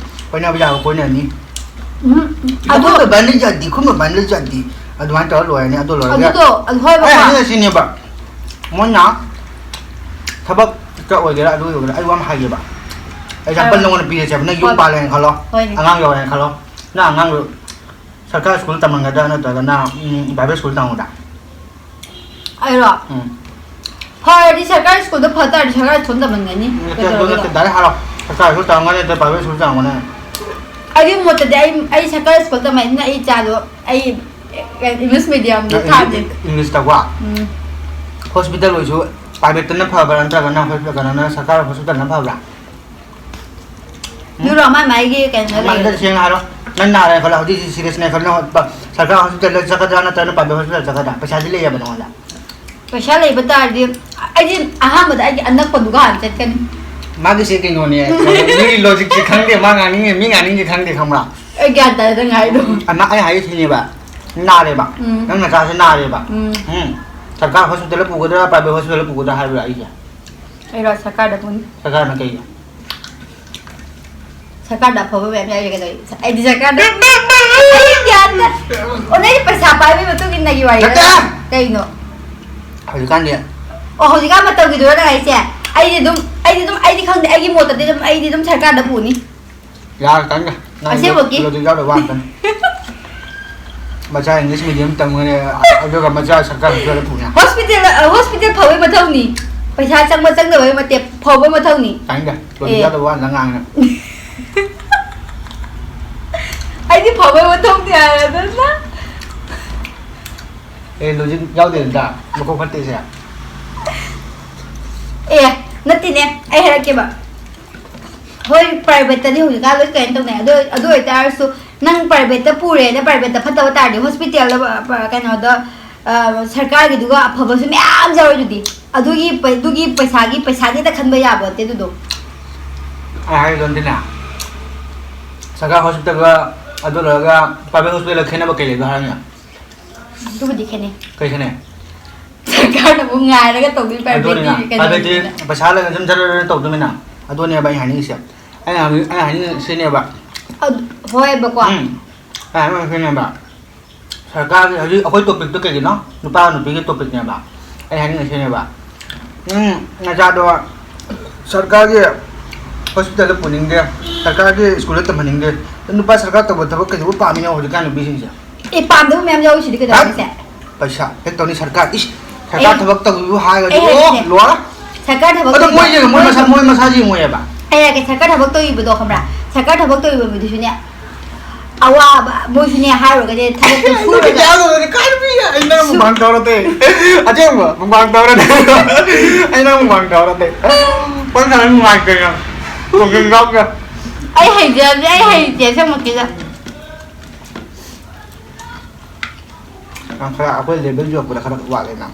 ꯀꯣꯏꯅꯕ ꯌꯥꯕ ꯀꯣꯏꯅꯔꯅꯤ꯫ ꯎꯝ, ꯑꯗꯣ ꯑꯩꯈꯣꯏ ꯕꯕꯥꯅ ꯌꯥꯗꯦ, ꯑꯩꯈꯣꯏ ꯕꯕꯥꯅ ꯌꯥꯗꯦ, ꯑꯗꯨꯃꯥꯏꯅ ꯇꯧꯔ ꯂꯣꯏꯔꯅꯤ꯫ ꯑꯗꯨ ꯂꯣꯏꯔꯒ ꯑꯗꯨꯗꯣ, ꯑꯗꯨ ꯍꯣꯏꯕꯀꯣ꯫ ꯑꯩ ꯍꯥꯏꯅꯤꯡꯉꯤꯁꯤꯅꯦꯕ, ꯃꯣꯏꯅ ꯊꯕꯛꯇ ꯑꯣꯏꯒꯦꯔꯥ, ꯑꯗꯨ ꯑꯣꯏꯒꯦꯔꯥ, ꯑꯩ ꯋꯥ ꯑꯃ ꯍꯥꯏꯒꯦꯕ꯫ ꯑꯦꯛꯖꯥꯝꯄꯜ ꯍꯥꯏꯔꯣ꯫ ꯅꯉꯣꯟꯗ ꯄꯤꯔꯁꯦꯕ, ꯅꯪ ꯌꯨꯝ ꯍꯣꯏ꯫ ꯄꯥꯜꯂꯦꯅ ꯈꯜꯂꯣ, ꯍꯣꯏꯅꯦ꯫ ꯑꯉꯥꯡ ꯌꯥꯎꯔꯦꯅ ꯈꯜꯂꯣ, ꯅꯪ ꯑꯉꯥꯡꯗꯣ ꯁꯔꯀꯥꯔ ꯁ꯭ꯀꯨꯜ ꯇꯝꯍꯟꯒꯗ꯭ꯔꯥ ꯅꯠꯇ꯭ꯔꯒꯅ, ꯎꯝ, ꯄ꯭ꯔꯥꯏꯚꯦꯠ ꯁ꯭ꯀꯨꯜ ꯇꯝꯍꯟꯒꯗ꯭ꯔꯥ? ꯑꯩꯔꯣ? ꯎꯝ꯫ ꯐꯔꯗꯤ ꯁꯔꯀꯥꯔ ꯁ꯭ꯀꯨꯜꯗ ꯐ ꯇꯥꯔꯗꯤ ꯁꯔꯀꯥꯔ ꯁ꯭ꯀꯨꯜ ꯇꯝꯍꯟꯒꯅꯤ꯫ ꯅꯠꯇꯦ, ꯑꯗꯨ ꯀꯩꯗꯧꯔꯒꯦ? ꯅꯠꯇꯦ, ꯗꯥꯏꯔꯦꯛ ꯍꯥꯏꯔꯣ꯫ ꯁꯔꯀꯥꯔ ꯁ꯭ꯀꯨꯜ ꯇꯝꯍꯟꯒꯅꯤ ꯅꯠꯇ꯭ꯔ ꯄ꯭ꯔꯥꯏꯚꯦꯠ ꯁ꯭ꯀꯨꯜ ꯇꯝꯍꯟꯒꯅꯤ? ꯑꯩꯒꯤ ꯃꯣꯠꯇꯗꯤ ꯑꯩ, ꯑꯩ ꯁꯔꯀꯥꯔ ꯁ꯭ꯀꯨꯜ ꯇꯝꯍꯟꯅꯤꯅ ꯑꯩ ꯏꯆꯥꯗꯣ ꯑꯩ ꯏꯪꯂꯤꯁ ꯃꯤꯗꯤꯌꯝꯗ ꯅꯪ ꯊꯥꯗꯦ꯫ ꯏꯪꯂꯤꯁ-, ꯏꯪꯂꯤꯁꯇꯀꯣ? ꯎꯝ꯫ ꯍꯣꯁꯄꯤꯇꯥꯜ ꯑꯣꯏꯁꯨ ꯄ꯭ꯔꯥꯏꯚꯦꯠꯇꯅ ꯐꯕ꯭ꯔꯥ ꯅꯠꯇ꯭ꯔꯒꯅ ꯍꯣꯁꯄꯤꯇꯥꯜ, ꯀꯩꯅꯣꯅ ꯁꯔꯀꯥꯔ ꯍꯣꯁꯄꯤꯇꯥꯜꯅ ꯐꯕ꯭ꯔꯥ? ꯑꯗꯨꯔꯣ ꯃꯥꯏ ꯃꯥꯏꯒꯤ ꯀꯩꯅꯣꯗ ꯃꯥꯏ ꯂꯩꯔꯦ꯫ ꯁꯦꯡꯅ ꯍꯥꯏꯔꯣ, ꯅꯪ ꯅꯥꯔꯦ ꯈꯜꯂꯣ, ꯍꯧꯖꯤꯛ ꯍꯧꯖꯤꯛ ꯁꯤꯔꯤꯌꯁꯅꯦ ꯈꯜꯂꯣ, ꯁꯔꯀꯥꯔ ꯍꯣꯁꯄꯤꯇꯥꯜꯗ ꯆꯠꯀꯗ꯭ꯔꯥ ꯅꯠꯇ꯭ꯔꯒꯅ ꯄ꯭ꯔꯥꯏꯚꯦꯠ ꯍꯣꯁꯄꯤꯇꯥꯜ ꯆꯠꯀꯗ꯭ꯔꯥ? ꯄꯩꯁꯥꯗꯤ ꯂꯩꯌꯦꯕ ꯅꯉꯣꯟꯗ? ꯄꯩꯁꯥ ꯂꯩꯕ ꯇꯥꯔꯗꯤ ꯑꯩꯗꯤ ꯑꯍꯥꯟꯕꯗ ꯑꯩꯒꯤ ꯑꯅꯛꯄꯗꯨꯒ ꯍꯥꯟꯅ ꯆꯠꯀꯅꯤ꯫ ꯃꯥꯒꯤꯁꯦ ꯀꯩꯅꯣꯅꯦ, ꯃꯤꯒꯤ ꯂꯣꯖꯤꯛꯁꯦ ꯈꯪꯗꯦ, ꯃꯥ ꯉꯥꯡꯅꯤꯡꯉꯤ, ꯃꯤ ꯉꯥꯡꯅꯤꯡꯁꯦ ꯈꯪꯗꯦ, ꯈꯪꯕ꯭ꯔꯥ? ꯑꯩ ꯒ꯭ꯌꯥꯟ ꯇꯥꯗꯦ ꯅꯪ ꯍꯥꯏꯗꯣ꯫ ꯑꯃ ꯑꯩ ꯍꯥꯏꯒꯦ ꯁꯤꯅꯦꯕ, ꯅꯥꯔꯦꯕ, ꯎꯝ꯫ ꯅꯪ ꯅꯆꯥꯁꯦ ꯅꯥꯔꯦꯕ, ꯎꯝ꯫ ꯎꯝ, ꯁꯔꯀꯥꯔ ꯍꯣꯁꯄꯤꯇꯥꯜꯗ ꯄꯨꯒꯗ꯭ꯔꯥ ꯄ꯭ꯔꯥꯏꯚꯦꯠ ꯍꯣꯁꯄꯤꯇꯥꯜꯗ ꯄꯨꯒꯗ꯭ꯔꯥ ꯍꯥꯏꯕ꯭ꯔꯥ ꯑꯩꯁꯦ? ꯑꯩꯔꯣ? ꯁꯔꯀꯥꯔꯗ ꯄꯨꯅꯤ꯫ ꯁꯔꯀꯥꯔꯅ ꯀꯩꯒꯤ? ꯁꯔꯀꯥꯔꯗ ꯑꯐꯕ ꯃꯌꯥꯝ ꯌꯥꯎꯔꯤ ꯀꯩꯗꯧꯔꯤ? ꯑꯩꯗꯤ ꯁꯔꯀꯥꯔꯗ, ꯑꯩ ꯒ꯭ꯌꯥꯟ ꯇꯥ-, ꯑꯣ, ꯅꯪꯗꯤ ꯄꯩꯁꯥ ꯄꯥꯏꯕꯒꯤ ꯃꯇꯨꯡ ꯏꯟꯅꯒꯤ ꯋꯥꯔꯤꯔ? ꯅꯠꯇꯦ! ꯀꯩꯅꯣ? ꯍꯧꯖꯤꯛꯀꯥꯟꯗꯤ ꯑꯣ, ꯍꯧꯖꯤꯛꯀꯥꯟ ꯃꯇꯝꯒꯤꯗꯨꯔ ꯅꯪ ꯍꯥꯏꯁꯦ? ꯑꯩꯗꯤ ꯑꯗꯨꯝ, ꯑꯩꯗꯤ ꯑꯗꯨꯝ, ꯑꯩꯗꯤ ꯈꯪꯗꯦ, ꯑꯩꯒꯤ ꯃꯣꯠꯇꯗꯤ ꯑꯗꯨꯝ, ꯑꯩꯗꯤ ꯑꯗꯨꯝ ꯁꯔꯀꯥꯔꯗ ꯄꯨꯅꯤ꯫ ꯌꯥꯔꯦ, ꯇꯥꯅꯤꯡꯗꯦ꯫ ꯅꯪ ꯑꯁꯦꯡꯕꯒꯤ? ꯂꯣꯖꯤꯛ ꯌꯥꯎꯗꯕ ꯋꯥ ꯉꯥꯛꯇꯅꯤ꯫ ꯃꯆꯥ ꯏꯪꯂꯤꯁ ꯃꯤꯗꯤꯌꯝ ꯇꯝꯈ꯭ꯔꯦ, ꯑꯗꯨꯒ ꯃꯆꯥ ꯁꯔꯀꯥꯔ ꯍꯣꯁꯄꯤꯇꯥꯜꯗ ꯄꯨꯅꯤ꯫ ꯍꯣꯁꯄꯤꯇꯥꯜ, ꯑ, ꯍꯣꯁꯄꯤꯇꯥꯜ ꯐꯕꯒꯤ ꯃꯊꯧꯅꯤ꯫ ꯄꯩꯁꯥ ꯆꯪꯕ ꯆꯪꯗꯕꯒꯤ ꯃꯇꯦ-, ꯐꯕ ꯃꯊꯧꯅꯤ꯫ ꯇꯥꯅꯤꯡꯗꯦ꯫ ꯂꯣꯖꯤꯛ ꯑꯦ꯫ ꯌꯥꯎꯗꯕ ꯋꯥ ꯉꯥꯛꯇ ꯉꯥꯡꯉꯦ꯫ ꯑꯩꯗꯤ ꯐꯕꯒꯤ ꯃꯊꯧꯅꯤ ꯍꯥꯏꯔꯗꯅ꯫ ꯑꯦ, ꯂꯣꯖꯤꯛ ꯌꯥꯎꯗꯦ ꯅꯠꯇ꯭ꯔꯥ? ꯃꯀꯣꯛ ꯐꯠꯇꯦꯁꯦ꯫ ꯑꯦ, ꯅꯠꯇꯦꯅꯦ, ꯑꯩ ꯍꯥꯏꯔꯛꯀꯦꯕ꯫ ꯍꯣꯏ, ꯄ꯭ꯔꯥꯏꯚꯦꯠꯇꯗꯤ ꯍꯧꯖꯤꯛꯀꯥꯟ ꯂꯣꯏ ꯀꯩꯅꯣ ꯇꯧꯅꯩ꯫ ꯑꯗꯨ, ꯑꯗꯨ ꯑꯣꯏꯇꯥꯔꯁꯨ ꯅꯪ ꯄ꯭ꯔꯥꯏꯚꯦꯠꯇ ꯄꯨꯔꯦꯅ, ꯄ꯭ꯔꯥꯏꯚꯦꯠꯇ ꯐꯠꯇꯕ ꯇꯥꯔꯗꯤ ꯍꯣꯁꯄꯤꯇꯥꯜꯗ, ꯄ-, ꯄ-, ꯀꯩꯅꯣꯗ, ꯑ, ꯁꯔꯀꯥꯔꯒꯤꯗꯨꯒ ꯑꯐꯕꯁꯨ ꯃꯌꯥꯝ ꯌꯥꯎꯔꯤꯗꯨꯗꯤ꯫ ꯑꯗꯨꯒꯤ ꯄ-, ꯑꯗꯨꯒꯤ ꯄꯩꯁꯥꯒꯤ, ꯄꯩꯁꯥꯒꯤꯗ ꯈꯟꯕ ꯌꯥꯕ ꯅꯠꯇꯦ ꯑꯗꯨꯗꯣ꯫ ꯑꯩ ꯍꯥꯏꯒꯦ ꯑꯗꯨꯗꯤꯅꯦ, ꯁꯔꯀꯥꯔ ꯍꯣꯁꯄꯤꯇꯥꯜꯒ ꯑꯗꯨ ꯂꯣꯏꯔꯒ ꯄ꯭ꯔꯥꯏꯚꯦꯠ ꯍꯣꯁꯄꯤꯇꯥꯜꯒ ꯈꯦꯠꯅꯕ ꯀꯩ ꯂꯩꯒꯦ ꯍꯥꯏꯔꯣꯅꯦ? ꯑꯗꯨꯕꯨꯗꯤ ꯈꯦꯠꯅꯩ꯫ ꯀꯩ ꯈꯦꯠꯅꯩ? ꯁꯔꯀꯥꯔꯅ ꯑꯃꯨꯛ ꯉꯥꯏꯔꯒ ꯇꯧꯗꯣꯏ, ꯑꯗꯨꯅꯤꯅ, ꯄ꯭ꯔꯥꯏꯚꯦꯠꯇꯤ ꯀꯩꯅꯣꯅꯤꯅ꯫ ꯄ꯭ꯔꯥꯏꯚꯦꯠꯇꯤ ꯄꯩꯁꯥ ꯂꯩꯔꯒ ꯖꯝ ꯖꯔ ꯇꯧꯗꯣꯏꯅꯤꯅ꯫ ꯑꯗꯨꯅꯦꯕ ꯑꯩ ꯍꯥꯏꯅꯤꯡꯉꯤꯁꯦ꯫ ꯑꯩꯅ ꯍꯥꯏꯅꯤꯡ-, ꯑꯩꯅ ꯍꯥꯏꯅꯤꯡꯉꯤꯁꯤꯅꯦꯕ꯫ ꯑꯗꯨ, ꯍꯣꯏꯕꯀꯣ꯫ ꯎꯝ꯫ ꯑꯩ ꯍꯥꯏꯅꯤꯡꯉꯤꯁꯤꯅꯦꯕ꯫ ꯁꯔꯀꯥꯔꯒꯤ ꯍꯧꯖꯤꯛ ꯑꯩꯈꯣꯏ ꯇꯣꯄꯤꯛꯇꯣ ꯀꯩꯒꯤꯅꯣ? ꯅꯨꯄꯥ ꯅꯨꯄꯤꯒꯤ ꯇꯣꯄꯤꯛꯅꯦꯕ꯫ ꯑꯩ ꯍꯥꯏꯅꯤꯡꯉꯤꯁꯤꯅꯦꯕ꯫ ꯎꯝ, ꯅꯆꯥꯗꯣ ꯁꯔꯀꯥꯔꯒꯤ ꯍꯣꯁꯄꯤꯇꯥꯜꯗ ꯄꯨꯅꯤꯡꯗꯦ, ꯁꯔꯀꯥꯔꯒꯤ ꯁ꯭ꯀꯨꯜꯗ ꯇꯝꯍꯟꯅꯤꯡꯗꯦ꯫ ꯅꯨꯄꯥ ꯁꯔꯀꯥꯔ ꯇꯧꯕ ꯊꯕꯛ ꯀꯩꯗꯧꯕ ꯄꯥꯝꯃꯤꯅꯣ ꯍꯧꯖꯤꯛꯀꯥꯟ ꯅꯨꯄꯤꯁꯤꯡꯁꯦ? ꯑꯦ, ꯄꯥꯝꯗꯕ ꯃꯌꯥꯝ ꯌꯥꯎꯔꯤꯁꯤꯗꯤ ꯀꯩꯗꯧꯔꯒꯦ ꯁꯦ? ꯄꯩꯁꯥ ꯍꯦꯛ ꯇꯧꯅꯤ ꯁꯔꯀꯥꯔ, ꯏꯁ, ꯁꯔꯀꯥꯔ ꯑꯩ, ꯊꯕꯛ ꯇꯧꯕꯤꯕꯨ ꯍꯥꯏꯔꯒꯗꯤ, ꯑꯩ ꯑꯣ, ꯍꯥꯏꯁꯦ, ꯂꯣꯏꯔꯦ꯫ ꯁꯔꯀꯥꯔ ꯊꯕꯛ ꯑꯗꯣ ꯇꯧꯕꯤꯕ ꯃꯣꯏꯁꯦ, ꯃꯣꯏ ꯃꯁꯥ, ꯃꯣꯏ ꯃꯁꯥꯁꯤ ꯌꯦꯡꯉꯣꯏꯌꯦꯕ꯫ ꯑꯩ ꯍꯥꯏꯔꯒꯦ, ꯁꯔꯀꯥꯔ ꯊꯕꯛ ꯇꯧꯕꯤꯕꯗꯣ ꯈꯪꯕ꯭ꯔꯥ? ꯁꯔꯀꯥꯔ ꯊꯕꯛ ꯇꯧꯕꯤꯕ ꯃꯤꯗꯨꯁꯨꯅꯦ, ꯑꯋꯥꯕ, ꯃꯣꯏꯁꯨꯅꯦ ꯍꯥꯏꯔꯨꯔꯒꯅꯦ, ꯊꯕꯛꯇꯣ ꯁꯨꯔꯒ ꯀꯥꯏꯗ ꯄꯤꯒꯦ? ꯑꯩ ꯅꯪ ꯁꯨ- ꯃꯨꯛꯕꯥꯡ ꯇꯧꯔꯗꯤ꯫ ꯑꯁꯦꯡꯕ, ꯃꯨꯛꯕꯥꯡ ꯇꯧꯔꯗꯤ꯫ ꯑꯩ ꯅꯪ ꯃꯨꯛꯕꯥꯡ ꯇꯧꯔꯗꯤ꯫ ꯄꯪꯁꯥꯟ ꯅꯨꯡꯉꯥꯏꯇꯦ ꯅꯪ꯫ ꯋꯥꯀꯤꯡ ꯀꯥꯞꯀꯦ꯫ ꯑꯩ ꯍꯩꯖꯗꯦ, ꯑꯩ ꯍꯩꯇꯦ, ꯑꯁꯦꯡꯃꯛꯀꯤꯗ꯫ ꯅꯪ ꯈꯔ ꯑꯩꯈꯣꯏ ꯂꯦꯚꯦꯜ ꯌꯧꯔꯛꯄꯗ ꯈꯔ ꯋꯥꯠꯂꯦ ꯅꯪ꯫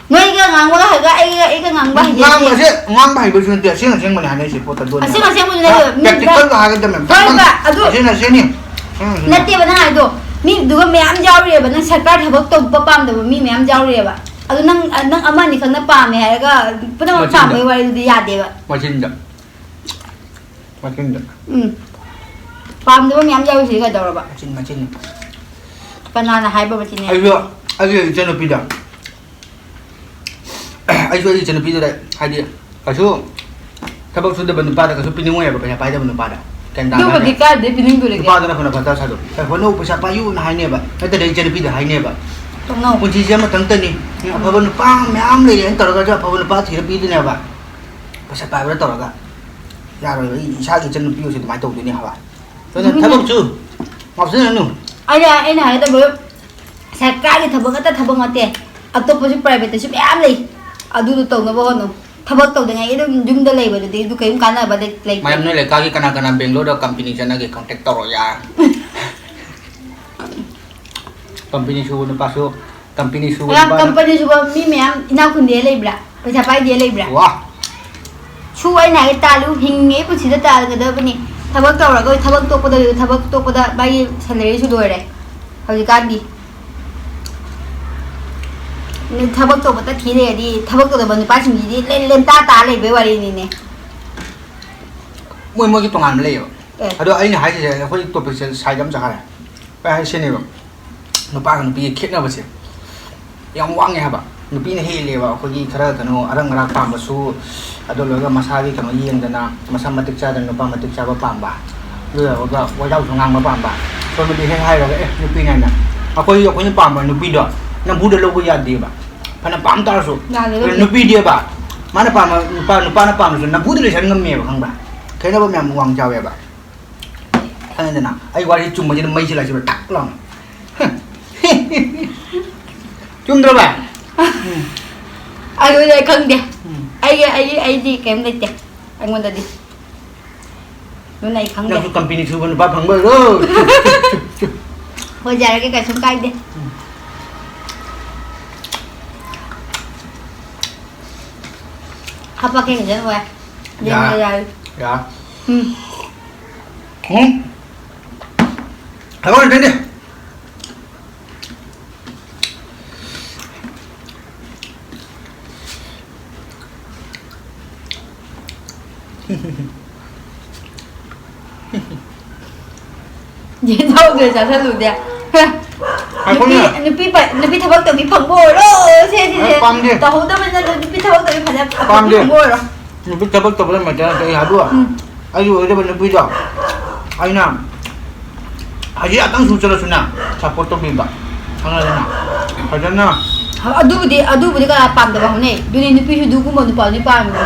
ꯅꯣꯏꯒ ꯉꯥꯡꯕꯒ ꯍꯩꯒ ꯑꯩꯒ, ꯑꯩꯒ ꯉꯥꯡꯕ ꯍꯩꯖꯗꯦ꯫ ꯉꯥꯡꯕꯁꯦ, ꯉꯥꯡꯕ ꯍꯩꯕꯁꯨ ꯅꯠꯇꯦ, ꯑꯁꯦꯡ ꯑꯁꯦꯡꯕꯅꯦ ꯍꯥꯏꯅꯩꯁꯦ ꯄꯣꯠꯇ ꯑꯗꯨꯅꯦ꯫ ꯑꯁꯦꯡ ꯑꯁꯦꯡꯕꯗꯨꯅꯦ ꯍꯥ? ꯑꯗꯣ ꯃꯤ practical ꯗ ꯍꯥꯏꯒꯗꯕꯅꯦ꯫ ꯍꯣꯏꯕ, ꯑꯗꯨ ꯑꯁꯦꯡ ꯑꯁꯦꯡꯅꯤ꯫ ꯎꯝ, ꯎꯝ꯫ ꯅꯠꯇꯦꯕ ꯅꯪ ꯍꯥꯏꯗꯣ, ꯃꯤꯗꯨꯒ ꯃꯌꯥꯝ ꯌꯥꯎꯔꯤꯑꯕ, ꯅꯪ ꯁꯔꯀꯥꯔ ꯊꯕꯛ ꯇꯧꯕ ꯄꯥꯝꯗꯕ ꯃꯤ ꯃꯌꯥꯝ ꯌꯥꯎꯔꯤꯑꯕ꯫ ꯑꯗꯨ ꯅꯪ, ꯅꯪ ꯑꯃ ꯑꯅꯤ ꯈꯛꯅ ꯄꯥꯝꯃꯦ ꯍꯥꯏꯔꯒ ꯄꯨꯝꯅꯃꯛ ꯃꯆꯤꯟꯗ꯫ ꯄꯥꯝꯕꯒꯤ ꯋꯥꯔꯤꯗꯨꯗꯤ ꯌꯥꯗꯦꯕ꯫ ꯃꯆꯤꯟꯗ꯫ ꯃꯆꯤꯟꯗ꯫ ꯎꯝ꯫ ꯄꯥꯝꯗꯕ ꯃꯌꯥꯝ ꯌꯥꯎꯔꯤꯁꯤꯗꯤ ꯀꯩꯗꯧꯔꯕ? ꯃꯆꯤꯟ, ꯃꯆꯤꯟ꯫ ꯀꯅꯥꯅ ꯍꯥꯏꯕ ꯃꯆꯤꯟꯅꯦ? ꯑꯩꯁꯨ, ꯑꯩꯒꯤ ꯏꯆꯟꯅꯨꯄꯤꯗ, ꯑꯩꯁꯨ ꯑꯩꯒꯤ ꯏꯆꯟꯅꯨꯄꯤꯗꯨꯗ, ꯍꯥꯏꯗꯤ, ꯀꯩꯁꯨ ꯊꯕꯛ ꯁꯨꯗꯕ ꯅꯨꯄꯥꯗ ꯀꯩꯁꯨ ꯄꯤꯅꯤꯡꯉꯣꯏꯕ, ꯄꯩꯁꯥ ꯄꯥꯏꯗꯕ ꯅꯨꯄꯥꯗ꯫ ꯒ꯭ꯌꯥꯟ ꯇꯥꯕ꯭ꯔꯥ? ꯑꯗꯨꯕꯨꯗꯤ ꯀꯥꯏꯗꯩ ꯄꯤꯅꯤꯡꯗꯣꯔꯤꯒꯦ? ꯅꯨꯄꯥꯗꯨꯅ ꯐꯅ ꯐꯖ ꯁꯥꯗꯣ, "ꯑꯦ, ꯍꯣꯠꯅꯧ, ꯄꯩꯁꯥ ꯄꯥꯏꯌꯨꯅ" ꯍꯥꯏꯅꯦꯕ, ꯅꯠꯇ꯭ꯔꯗꯤ ꯏꯆꯟꯅꯨꯄꯤꯗ ꯍꯥꯏꯅꯦꯕ꯫ ꯇꯣꯛꯅꯧ꯫ "ꯄꯨꯟꯁꯤꯁꯦ ꯑꯃꯇꯪꯇꯅꯤ, ꯑꯐꯕ ꯅꯨꯄꯥ ꯃꯌꯥꯝ ꯂꯩꯔꯦꯅ" ꯇꯧꯔꯒꯁꯨ ꯑꯐꯕ ꯅꯨꯄꯥ ꯊꯤꯔ ꯄꯤꯗꯣꯏꯅꯦꯕ꯫ ꯄꯩꯁꯥ ꯄꯥꯏꯕ꯭ꯔꯥ ꯇꯧꯔꯒ꯫ ꯌꯥꯔꯣꯏꯕ, ꯑꯩ ꯏꯁꯥꯒꯤ ꯏꯆꯟꯅꯨꯄꯤ ꯑꯣꯏꯁꯨ ꯑꯗꯨꯃꯥꯏꯅ ꯇꯧꯗꯣꯏꯅꯦ ꯍꯥꯏꯕ꯫ ꯑꯗꯨꯅ ꯎꯝ꯫ ꯊꯕꯛꯁꯨ ꯉꯥꯎꯁꯤꯟꯅꯅꯨ꯫ ꯑꯩꯅ, ꯑꯩꯅ ꯍꯥꯏꯒꯗꯕ, ꯁꯔꯀꯥꯔꯒꯤ ꯊꯕꯛ ꯉꯥꯛꯇ ꯊꯕꯛ ꯅꯠꯇꯦ, ꯑꯇꯣꯞꯄꯁꯨ ꯄ꯭ꯔꯥꯏꯚꯦꯠꯇꯁꯨ ꯃꯌꯥꯝ ꯂꯩ꯫ ꯑꯗꯨꯗꯣ ꯇꯧꯅꯕ ꯍꯣꯠꯅꯧ꯫ ꯊꯕꯛ ꯇꯧꯗ꯭ꯔꯤꯉꯩꯒꯤ ꯑꯗꯨꯝ ꯌꯨꯝꯗ ꯂꯩꯕꯗꯨꯗꯤ ꯑꯗꯨ ꯀꯔꯤꯝ ꯀꯥꯟꯅꯕ ꯂꯩ-, ꯂꯩꯇꯦ꯫ ꯃꯌꯥꯝ, ꯅꯣꯏ ꯂꯩꯀꯥꯏꯒꯤ ꯀꯅꯥ ꯀꯅꯥ ꯕꯦꯡꯒ꯭ꯂꯣꯔꯗ ꯀꯝꯄꯦꯅꯤ ꯆꯠꯅꯒꯦ? ꯀꯟꯇꯦꯛ ꯇꯧꯔꯛꯑꯣ ꯌꯥꯔꯦ꯫ ꯀꯝꯄꯦꯅꯤ ꯁꯨꯕ ꯅꯨꯄꯥꯁꯨ, ꯀꯝꯄꯦꯅꯤ ꯁꯨꯕ ꯉꯔꯥꯡ ꯅꯨꯄꯥꯅ ꯀꯝꯄꯦꯅꯤ ꯁꯨꯕ ꯃꯤ ꯃꯌꯥꯝ ꯏꯅꯥꯛ ꯈꯨꯟꯗꯦ ꯂꯩꯕ꯭ꯔꯥ? ꯄꯩꯁꯥ ꯄꯥꯏꯗꯦ ꯂꯩꯕ꯭ꯔꯥ? ꯋꯥ꯫ ꯁꯨ, ꯑꯩꯅ ꯍꯥꯏꯒꯦ, ꯇꯥꯜꯂꯨ, ꯍꯤꯡꯉꯦ ꯄꯨꯟꯁꯤꯗ ꯇꯥꯜꯒꯗꯕꯅꯤ꯫ ꯊꯕꯛ ꯇꯧꯔꯒ ꯊꯕꯛ ꯇꯣꯛꯄꯗ, ꯊꯕꯛ ꯇꯣꯛꯄꯗ ꯃꯥꯒꯤ ꯁꯦꯂꯔꯤꯁꯨ ꯂꯣꯏꯔꯦ ꯍꯧꯖꯤꯛꯀꯥꯟꯗꯤ꯫ ꯊꯕꯛ ꯇꯧꯕ ꯇꯠꯈꯤ ꯂꯩꯔꯗꯤ ꯊꯕꯛ ꯇꯧꯗꯕ ꯅꯨꯄꯥꯁꯤꯡꯁꯤꯗꯤ ꯂꯦꯟ-, ꯂꯦꯟꯇꯥ ꯇꯥ ꯂꯩꯕꯩ ꯋꯥꯔꯤꯅꯤꯅꯦ꯫ ꯃꯣꯏ ꯃꯣꯏꯒꯤ ꯇꯣꯉꯥꯟꯕ ꯂꯩꯌꯦꯕ꯫ ꯑꯦ꯫ ꯑꯗꯣ ꯑꯩꯅ ꯍꯥꯏꯁꯦ, ꯑꯩꯈꯣꯏ ꯇꯣꯄꯤꯛꯁꯦ ꯁꯥꯏꯗ ꯑꯃ ꯆꯠꯈ꯭ꯔꯦ꯫ ꯑꯩ ꯍꯥꯏꯁꯤꯅꯦꯕ, ꯅꯨꯄꯥꯒ ꯅꯨꯄꯤꯒ ꯈꯦꯠꯅꯕꯁꯦ ꯌꯥꯝ ꯋꯥꯡꯉꯦ ꯍꯥꯏꯕ꯫ ꯅꯨꯄꯤꯅ ꯍꯦꯜꯂꯦꯕ ꯑꯩꯈꯣꯏꯒꯤ ꯈꯔ ꯀꯩꯅꯣ ꯑꯔꯪ ꯑꯔꯥꯛ ꯄꯥꯝꯕꯁꯨ, ꯑꯗꯨ ꯂꯣꯏꯔꯒ ꯃꯁꯥꯒꯤ ꯀꯩꯅꯣ ꯌꯦꯡꯗꯅ ꯃꯁꯥ ꯃꯇꯤꯛ ꯆꯥꯗꯅ ꯅꯨꯄꯥ ꯃꯇꯤꯛ ꯆꯥꯕ ꯄꯥꯝꯕ, ꯑꯗꯨ ꯂꯣꯏꯔꯒ ꯋꯥꯖꯥꯎꯁꯨ ꯉꯥꯡꯕ ꯄꯥꯝꯕ꯫ ꯁꯣꯝꯗꯗꯤ ꯍꯦꯛ ꯍꯥꯏꯔꯒ "ꯑꯦ, ꯅꯨꯄꯤꯅꯦ" ꯍꯥꯏꯅ꯫ ꯑꯩꯈꯣꯏ, ꯑꯩꯈꯣꯏꯅ ꯄꯥꯝꯕ ꯅꯨꯄꯤꯗꯣ ꯅꯝꯐꯨꯗ ꯂꯧꯕ ꯌꯥꯗꯦꯕ꯫ ꯐꯅ ꯄꯥꯝ ꯇꯥꯔꯁꯨ꯫ ꯌꯥꯗꯦ, ꯂꯧꯗꯦ꯫ ꯅꯨꯄꯤꯗꯤꯕ ꯃꯥꯅ ꯄꯥꯝꯕ ꯅꯨꯄꯥ, ꯅꯨꯄꯥꯅ ꯄꯥꯝꯕꯁꯨ ꯅꯝꯐꯨꯗ ꯂꯩꯁꯟ ꯉꯝꯃꯦꯕ, ꯈꯪꯕ꯭ꯔꯥ? ꯈꯦꯠꯅꯕ ꯃꯌꯥꯝ ꯋꯥꯡ ꯆꯥꯎꯋꯦꯕ꯫ ꯈꯪꯉꯦꯗꯅ? ꯑꯩ ꯋꯥꯔꯤ ꯆꯨꯝꯕꯁꯤꯗ ꯃꯩꯁꯤ ꯂꯥꯛꯁꯤꯕ ꯇꯛ ꯂꯥꯎꯅ꯫ ꯆꯨꯝꯗ꯭ꯔꯣ ꯚꯥꯏ? ꯎꯝ꯫ ꯑꯗꯨꯗꯤ ꯑꯩ ꯈꯪꯗꯦ꯫ ꯎꯝ꯫ ꯑꯩꯒꯤ, ꯑꯩꯒꯤ, ꯑꯩꯗꯤ ꯀꯩꯝ ꯂꯩꯇꯦ ꯑꯩꯉꯣꯟꯗꯗꯤ꯫ ꯑꯗꯨꯅ ꯑꯩ ꯈꯪꯗꯦ꯫ ꯅꯪꯁꯨ ꯀꯝꯄꯦꯅꯤ ꯁꯨꯕ ꯅꯨꯄꯥ ꯐꯪꯕ ꯑꯣꯏꯔꯣ꯫ ꯆꯨꯞ, ꯆꯨꯞ, ꯆꯨꯞ꯫ ꯑꯣꯏꯖꯔꯒꯦ, ꯀꯩꯁꯨꯝ ꯀꯥꯏꯗꯦ꯫ ꯎꯝ꯫ ꯍꯥꯄꯛꯀꯦ, ꯐꯖꯅ ꯑꯣꯏ꯫ ꯌꯥ꯫ ꯌꯥꯔꯦ, ꯌꯥꯔꯦ꯫ ꯌꯥ꯫ ꯎꯝ꯫ ꯎꯝ꯫ ꯍꯥꯏꯔꯛꯑꯣ, ꯏꯟꯇꯔꯅꯦꯠ꯫ ꯌꯦꯟ ꯆꯥꯎꯗ꯭ꯔꯦ, ꯆꯥꯁꯜꯂꯨꯗꯦ꯫ ꯉꯥꯏꯈꯣꯅꯦ꯫ ꯅꯨꯄꯤ, ꯅꯨꯄꯤ ꯄ-, ꯅꯨꯄꯤ ꯊꯕꯛ ꯇꯧꯕꯤ ꯐꯪꯕ ꯑꯣꯏꯔꯣ, ꯁꯦ, ꯁꯦ, ꯁꯦ꯫ ꯑꯩ ꯄꯥꯝꯗꯦ꯫ ꯇꯧꯍꯧꯗꯕꯅꯤꯅ ꯅꯨꯄꯤ ꯊꯕꯛ ꯇꯧꯕꯤ ꯐꯖ-, ꯄꯥꯝꯗꯦ꯫ ꯐꯪꯕ ꯑꯣꯏꯔꯣ꯫ ꯅꯨꯄꯤ ꯊꯕꯛ ꯇꯧꯕꯗ ꯃꯦꯇꯔ ꯅꯠꯇꯦ, ꯑꯩ ꯍꯥꯏꯕꯤꯌꯨ꯫ ꯎꯝ꯫ ꯑꯩꯒꯤ ꯑꯣꯏꯒꯗꯕ ꯅꯨꯄꯤꯗꯣ ꯑꯩꯅ ꯍꯧꯖꯤꯛ ꯉꯥꯛꯇꯪ ꯁꯨ ꯆꯠꯂꯁꯨꯅꯦ, ꯁꯞꯄꯣꯔꯠ ꯇꯧꯕꯤꯕ꯫ ꯈꯪꯉꯦꯗꯅ? ꯐꯖꯅ꯫ ꯑꯗꯨꯕꯨꯗꯤ, ꯑꯗꯨꯕꯨꯗꯤ ꯀꯅꯥ ꯄꯥꯝꯗꯕ ꯍꯧꯅꯩ? ꯑꯗꯨꯅꯤ, ꯅꯨꯄꯤꯁꯨ ꯑꯗꯨꯒꯨꯝꯕ ꯅꯨꯄꯥꯗꯨꯅꯤ ꯄꯥꯝꯃꯤꯗꯣ꯫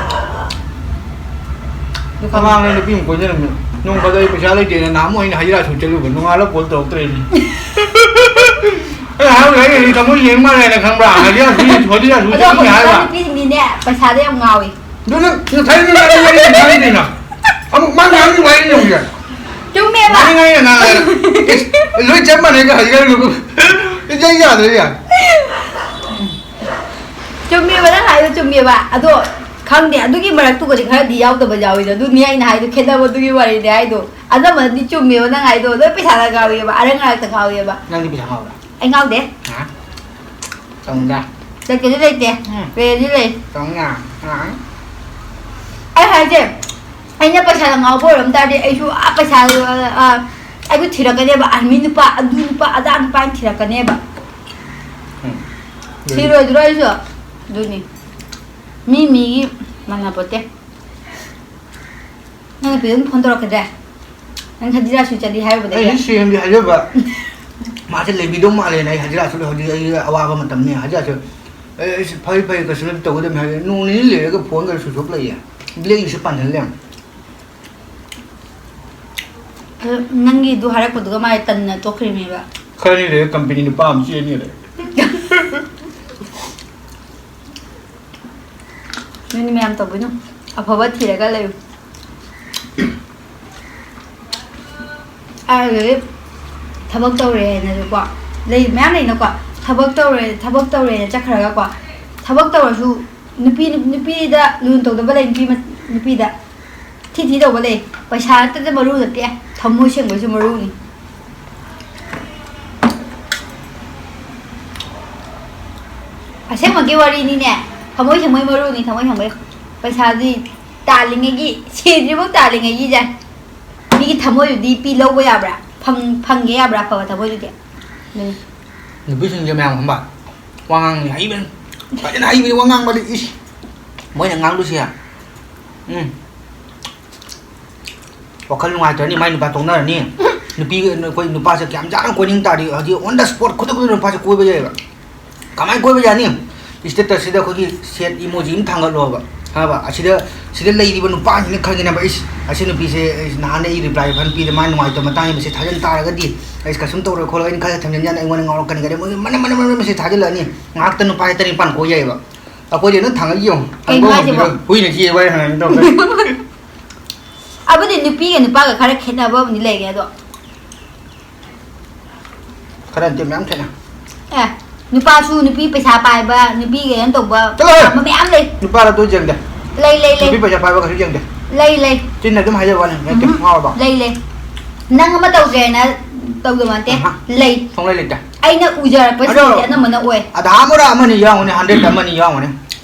ꯑꯗꯨ ꯈꯪꯉꯦ꯫ ꯃꯃꯥꯡꯗ ꯅꯨꯄꯤ ꯑꯃ ꯀꯣꯏꯅꯔꯝꯃꯤ꯫ ꯅꯣꯡ ꯐꯥꯗꯣꯛ ꯑꯩ ꯄꯩꯁꯥ ꯂꯩꯇꯦꯅ ꯅꯍꯥꯟꯃꯨꯛ ꯑꯩꯅ ꯍꯖꯤꯔꯥ ꯁꯨ ꯆꯠꯂꯨꯕ, ꯅꯣꯡꯉꯥꯜꯂ ꯀꯣꯜ ꯇꯧꯔꯛꯇ꯭ꯔꯦꯅꯦ꯫ ꯍꯥꯏꯔꯒ ꯑꯩ ꯊꯃꯣꯏ ꯌꯦꯡ ꯃꯥꯜꯂꯦꯅ ꯈꯪꯕ꯭ꯔꯥ? ꯍꯧꯖꯤꯛ ꯍꯧꯖꯤꯛ ꯍꯧꯖꯤꯛ ꯑꯗꯣ ꯍꯧꯖꯤꯛ ꯍꯧꯖꯤꯛ ꯍꯧꯖꯤꯛ ꯍꯥꯏꯕ꯫ ꯅꯨꯄꯤꯁꯤꯡꯗꯤꯅꯦ, ꯄꯩꯁꯥꯗ ꯌꯥꯝ ꯉꯥꯎꯏ꯫ ꯑꯗꯨ ꯅꯪ ꯉꯁꯥꯏ ꯅꯪ ꯉꯥꯡꯉꯤ ꯋꯥꯔꯤ ꯉꯥꯡꯉꯤꯗꯨꯅ ꯑꯃꯨꯛ ꯃꯥ ꯉꯥꯡꯉꯤ ꯋꯥꯔꯤ ꯌꯦꯡꯉꯨꯁꯦ꯫ ꯆꯨꯝꯃꯦꯕ꯫ ꯃꯥꯅ ꯉꯥꯡꯉꯤ ꯉꯥꯡꯉꯤ꯫ ꯏꯁ, ꯂꯣꯏ ꯆꯞ ꯃꯥꯟꯅꯩ ꯀ ꯍꯧꯖꯤꯛ ꯍꯥꯏꯔꯤꯕ꯫ ꯏꯆꯦ ꯌꯥꯗ꯭ꯔꯦ ꯌꯥ꯫ ꯆꯨꯝꯃꯦꯕ, ꯅꯪ ꯍꯥꯏꯗꯣ ꯆꯨꯝꯃꯦꯕ꯫ ꯑꯗꯣ ꯈꯪꯗꯦ, ꯑꯗꯨꯒꯤ ꯃꯔꯛꯇꯨꯒꯗꯤ ꯈꯔꯗꯤ ꯌꯥꯎꯗꯕ ꯌꯥꯎꯋꯤꯗ꯫ ꯑꯗꯨꯅꯤ ꯑꯩꯅ ꯍꯥꯏꯗꯣ, ꯈꯦꯠꯅꯕꯗꯨꯒꯤ ꯋꯥꯔꯤꯅꯤ ꯍꯥꯏꯗꯣ꯫ ꯑꯅꯝꯕꯅꯗꯤ ꯆꯨꯝꯃꯦꯕ ꯅꯪ ꯍꯥꯏꯗꯣ꯫ ꯂꯣꯏ ꯄꯩꯁꯥꯗ ꯉꯥꯎꯋꯦꯕ, ꯑꯔꯪ ꯉꯔꯥꯛꯇ ꯉꯥꯎꯋꯦꯕ꯫ ꯅꯪꯗꯤ ꯄꯩꯁꯥ ꯉꯥꯎꯕ꯭ꯔꯥ? ꯑꯩ ꯉꯥꯎꯗꯦ꯫ ꯍꯥ? ꯆꯨꯝꯗ꯫ ꯂꯩꯇꯦꯗꯤ ꯂꯩꯇꯦ꯫ ꯎꯝ꯫ ꯂꯩꯔꯗꯤ ꯂꯩ꯫ ꯆꯨꯝꯅ꯫ ꯍꯥ? ꯑꯩ ꯍꯥꯏꯁꯦ, ꯑꯩꯅ ꯄꯩꯁꯥꯗ ꯉꯥꯎꯕ ꯑꯣꯏꯔꯝ ꯇꯥꯔꯗꯤ ꯑꯩꯁꯨ ꯑꯥ ꯄꯩꯁꯥ, ꯑꯥ, ꯑꯩꯁꯨ ꯊꯤꯔꯛꯀꯅꯦꯕ꯫ ꯑꯥꯔꯃꯤ ꯅꯨꯄꯥ, ꯑꯗꯨ ꯅꯨꯄꯥ, ꯑꯗꯥ ꯅꯨꯄꯥ ꯍꯥꯏꯅ ꯊꯤꯔꯛꯀꯅꯦꯕ꯫ ꯎꯝ꯫ ꯊꯤꯔꯣꯏꯗ꯭ꯔꯣ ꯑꯩꯁꯨ? ꯑꯗꯨꯅꯤ꯫ ꯃꯤ ꯃꯤꯒꯤ ꯃꯥꯟꯅꯄꯣꯠꯇꯦ꯫ ꯅꯪ ꯅꯨꯄꯤꯗꯣ ꯑꯗꯨꯝ ꯐꯣꯟ ꯇꯧꯔꯛꯈꯤꯗ꯭ꯔꯦ? ꯅꯪ ꯍꯖꯤꯔꯥꯁꯨ ꯆꯠꯂꯤ ꯍꯥꯏꯔꯨꯕꯗꯒꯤ꯫ ꯑꯩ ꯁꯤ ꯑꯦꯝꯗꯤ ꯍꯥꯏꯖꯕ꯫ ꯃꯥꯁꯦ ꯂꯩꯕꯤꯗꯧ ꯃꯥꯜꯂꯦꯅ ꯑꯩ ꯍꯖꯤꯔꯥꯁꯨ ꯍꯧꯖꯤꯛ ꯑꯩ ꯑꯋꯥꯕ ꯃꯇꯝꯅꯤ꯫ ꯍꯖꯤꯔꯥꯁꯨ, "ꯑꯦ, ꯑꯩ ꯁꯤ ꯐꯩ, ꯐꯩ, ꯀꯩꯁꯨ ꯅꯠꯇꯦ, ꯇꯧꯒꯗꯕꯅꯤ" ꯍꯥꯏꯔꯦ꯫ ꯅꯣꯡ ꯅꯤꯅꯤ ꯂꯩꯔꯒ ꯐꯣꯟꯒ switch off ꯂꯩꯌꯦ꯫ Blacklist ꯄꯥꯟꯁꯤꯜ ꯂꯩꯔꯝꯃꯦ꯫ ꯑꯗꯣ ꯅꯪꯒꯤꯗꯨ ꯍꯥꯏꯔꯛꯄꯗꯨꯒ ꯃꯥꯏ ꯇꯟꯅ ꯇꯣꯛꯈ꯭ꯔꯤꯃꯦꯕ꯫ ꯈꯔꯅꯤ ꯂꯩꯔꯒ company ꯅꯨꯄꯥ ꯑꯃ ꯆꯦꯟꯅꯤ ꯂꯩ꯫ ꯅꯣꯏꯅꯤ ꯃꯌꯥꯝ ꯇꯧꯕꯤꯅꯨ꯫ ꯑꯐꯕ ꯊꯤꯔꯒ ꯂꯩꯌꯨ꯫ ꯑꯗꯨꯗꯒꯤ ꯊꯕꯛ ꯇꯧꯔꯦ ꯍꯥꯏꯅꯁꯨꯀꯣ, ꯂꯩ ꯃꯌꯥꯝ ꯂꯩꯅꯀꯣ꯫ ꯊꯕꯛ ꯇꯧꯔꯦ, ꯊꯕꯛ ꯇꯧꯔꯦꯅ ꯆꯠꯈ꯭ꯔꯒꯀꯣ, ꯊꯕꯛ ꯇꯧꯔꯁꯨ ꯅꯨꯄꯤ, ꯅꯨꯄꯤꯗ ꯂꯨꯅ ꯇꯧꯗꯕ ꯂꯩ, ꯅꯨꯄꯤ ꯃ-, ꯅꯨꯄꯤꯗ ꯊꯤ ꯊꯤ ꯇꯧꯕ ꯂꯩ꯫ ꯄꯩꯁꯥ ꯅꯠꯇꯗ ꯃꯔꯨ ꯅꯠꯇꯦ, ꯊꯃꯣꯏ ꯁꯦꯡꯕꯁꯨ ꯃꯔꯨꯅꯤ꯫ ꯑꯁꯦꯡꯕꯒꯤ ꯋꯥꯔꯤꯅꯤꯅꯦ, ꯊꯃꯣꯏ ꯁꯦꯡꯕꯩ ꯃꯔꯨꯅꯤ, ꯊꯃꯣꯏ ꯁꯦꯡꯕꯩ꯫ ꯄꯩꯁꯥꯗꯤ ꯇꯥꯜꯂꯤꯉꯩꯒꯤ, ꯁꯤꯗ꯭ꯔꯤꯐꯥꯎ ꯇꯥꯜꯂꯤꯉꯩꯒꯤ ꯌꯥꯏ꯫ ꯃꯤꯒꯤ ꯊꯃꯣꯏꯗꯨꯗꯤ ꯄꯤ ꯂꯧꯕ ꯌꯥꯕ꯭ꯔꯥ? ꯐꯪ-, ꯐꯪꯒꯦ ꯌꯥꯕ꯭ꯔꯥ ꯑꯐꯕ ꯊꯃꯣꯏꯗꯨꯗꯤ? ꯑꯗꯨꯅꯤ꯫ ꯅꯨꯄꯤꯁꯤꯡꯁꯦ ꯃꯌꯥꯝ ꯈꯪꯕ? ꯋꯥ ꯉꯥꯡꯕꯗꯤ ꯍꯩꯕꯅꯤ꯫ ꯐꯖꯅ ꯍꯩꯕꯅꯤ ꯋꯥ ꯉꯥꯡꯕꯗꯤ, ꯏꯁ! ꯃꯣꯏꯅ ꯉꯥꯡꯗꯣꯏꯁꯦ꯫ ꯎꯝ꯫ ꯋꯥꯈꯜ ꯅꯨꯡꯉꯥꯏꯇ꯭ꯔꯅꯤ, ꯃꯥꯏ ꯅꯨꯄꯥ ꯇꯣꯛꯅꯔꯅꯤ꯫ ꯅꯨꯄꯤ, ꯑꯩꯈꯣꯏ ꯅꯨꯄꯥꯁꯦ ꯀꯌꯥꯝ ꯆꯥꯅ ꯀꯣꯏꯅꯤꯡ ꯇꯥꯔꯗꯤ, ꯍꯧꯖꯤꯛ on the spot ꯈꯨꯗꯛ ꯈꯨꯗꯛꯇ ꯅꯨꯄꯥꯁꯦ ꯀꯣꯏꯕ ꯌꯥꯏꯑꯕ꯫ ꯀꯃꯥꯏꯅ ꯀꯣꯏꯕ ꯌꯥꯅꯤ? Status ꯁꯤꯗ ꯑꯩꯈꯣꯏꯒꯤ sad emoji ꯑꯃ ꯊꯥꯡꯒꯠꯂꯣꯕ꯫ ꯈꯪꯉꯕ? ꯑꯁꯤꯗ, ꯁꯤꯗ ꯂꯩꯔꯤꯕ ꯅꯨꯄꯥꯁꯤꯡꯅ ꯈꯪꯒꯅꯦꯕ, "ꯏꯁ, ꯑꯁꯤ ꯅꯨꯄꯤꯁꯦ, ꯏꯁ, ꯅꯍꯥꯟ ꯑꯩ reply ꯐꯟ ꯄꯤꯗ ꯃꯥ ꯅꯨꯡꯉꯥꯏꯇꯕ ꯃꯇꯥꯡꯁꯦ ꯃꯦꯁꯦꯖ ꯊꯥꯖꯤꯟ ꯇꯥꯔꯒꯗꯤ, ꯑꯩꯁ, ꯀꯩꯁꯨꯝ ꯇꯧꯔꯣꯏ ꯈꯣꯠꯂꯣꯏ, ꯑꯩꯅ ꯈꯔ ꯊꯝꯖꯤꯟ ꯌꯥꯅꯤ, ꯑꯩꯉꯣꯟꯗ ꯉꯥꯎꯔꯛꯀꯅꯤ" ꯀꯥꯏꯅ ꯃꯣꯏ ꯃꯅꯝ, ꯃꯅꯝ, ꯃꯅꯝ, ꯃꯅꯝ ꯃꯦꯁꯦꯖ ꯊꯥꯖꯤꯜꯂꯛꯑꯅꯤ꯫ ꯉꯥꯏꯍꯥꯛꯇ ꯅꯨꯄꯥ ꯇꯔꯦꯠ ꯅꯤꯄꯥꯟ ꯀꯣꯏ ꯌꯥꯏꯑꯕ꯫ ꯑꯩꯈꯣꯏꯗꯤ ꯑꯗꯨꯝ ꯊꯥꯡꯒꯠ ꯌꯦꯡꯉꯨ꯫ ꯀꯩꯅꯣ ꯍꯪꯕ ꯍꯥꯏꯁꯤꯕꯣ? ꯉꯝꯈꯤꯔꯣꯏ꯫ ꯍꯨꯏꯅ ꯆꯦ ꯋꯥꯔꯤ ꯍꯪꯉꯛꯀꯦ ꯇꯧꯕ꯫ ꯑꯕꯨꯗꯤ ꯅꯨꯄꯤꯒ ꯅꯨꯄꯥꯒ ꯈꯔ ꯈꯦꯠꯅꯕ ꯑꯃꯗꯤ ꯂꯩꯔꯦ ꯑꯗꯣ꯫ ꯈꯔ ꯅꯠꯇꯦ, ꯃꯌꯥꯝ ꯈꯦꯠꯅꯩ꯫ ꯑꯦ, ꯅꯨꯄꯥꯁꯨ ꯅꯨꯄꯤ ꯄꯩꯁꯥ ꯄꯥꯏꯕ, ꯅꯨꯄꯤ ꯀꯩꯅꯣ ꯇꯧꯕ, ꯆꯠꯂꯣꯍꯦ! ꯑꯃ ꯃꯌꯥꯝ ꯂꯩ꯫ ꯅꯨꯄꯥꯗ ꯑꯗꯨ ꯌꯦꯡꯗꯦ꯫ ꯂꯩ, ꯂꯩ, ꯂꯩ꯫ ꯅꯨꯄꯤ ꯄꯩꯁꯥ ꯄꯥꯏꯕ ꯀꯩꯁꯨ ꯌꯦꯡꯗꯦ꯫ ꯂꯩ, ꯂꯩ꯫ ꯆꯤꯟꯅ ꯑꯗꯨꯝ ꯍꯥꯏꯖꯕ ꯋꯥꯅꯤ, ꯅꯠꯇꯦ, ꯎꯝꯍꯨꯝ꯫ ꯉꯥꯎꯔꯕ? ꯂꯩ, ꯂꯩ꯫ ꯅꯪ ꯑꯃ ꯇꯧꯗ꯭ꯔꯦꯅ ꯇꯧꯗꯕ ꯅꯠꯇꯦ꯫ ꯑꯍꯥ꯫ ꯂꯩ꯫ ꯁꯨꯡꯂꯩ ꯂꯩꯇꯦ꯫ ꯑꯩꯅ ꯎꯖꯔꯛꯄ ꯑꯗꯣ ꯁꯤꯗꯗꯤ ꯑꯅꯝꯕꯅ ꯑꯣꯏ꯫ ꯑꯗꯥ ꯑꯃꯔ ꯑꯃꯅꯤ ꯌꯥꯎꯔꯝꯒꯅꯤ, hundred ꯑꯃꯅꯤ ꯌꯥꯎꯔꯝꯒꯅꯤ꯫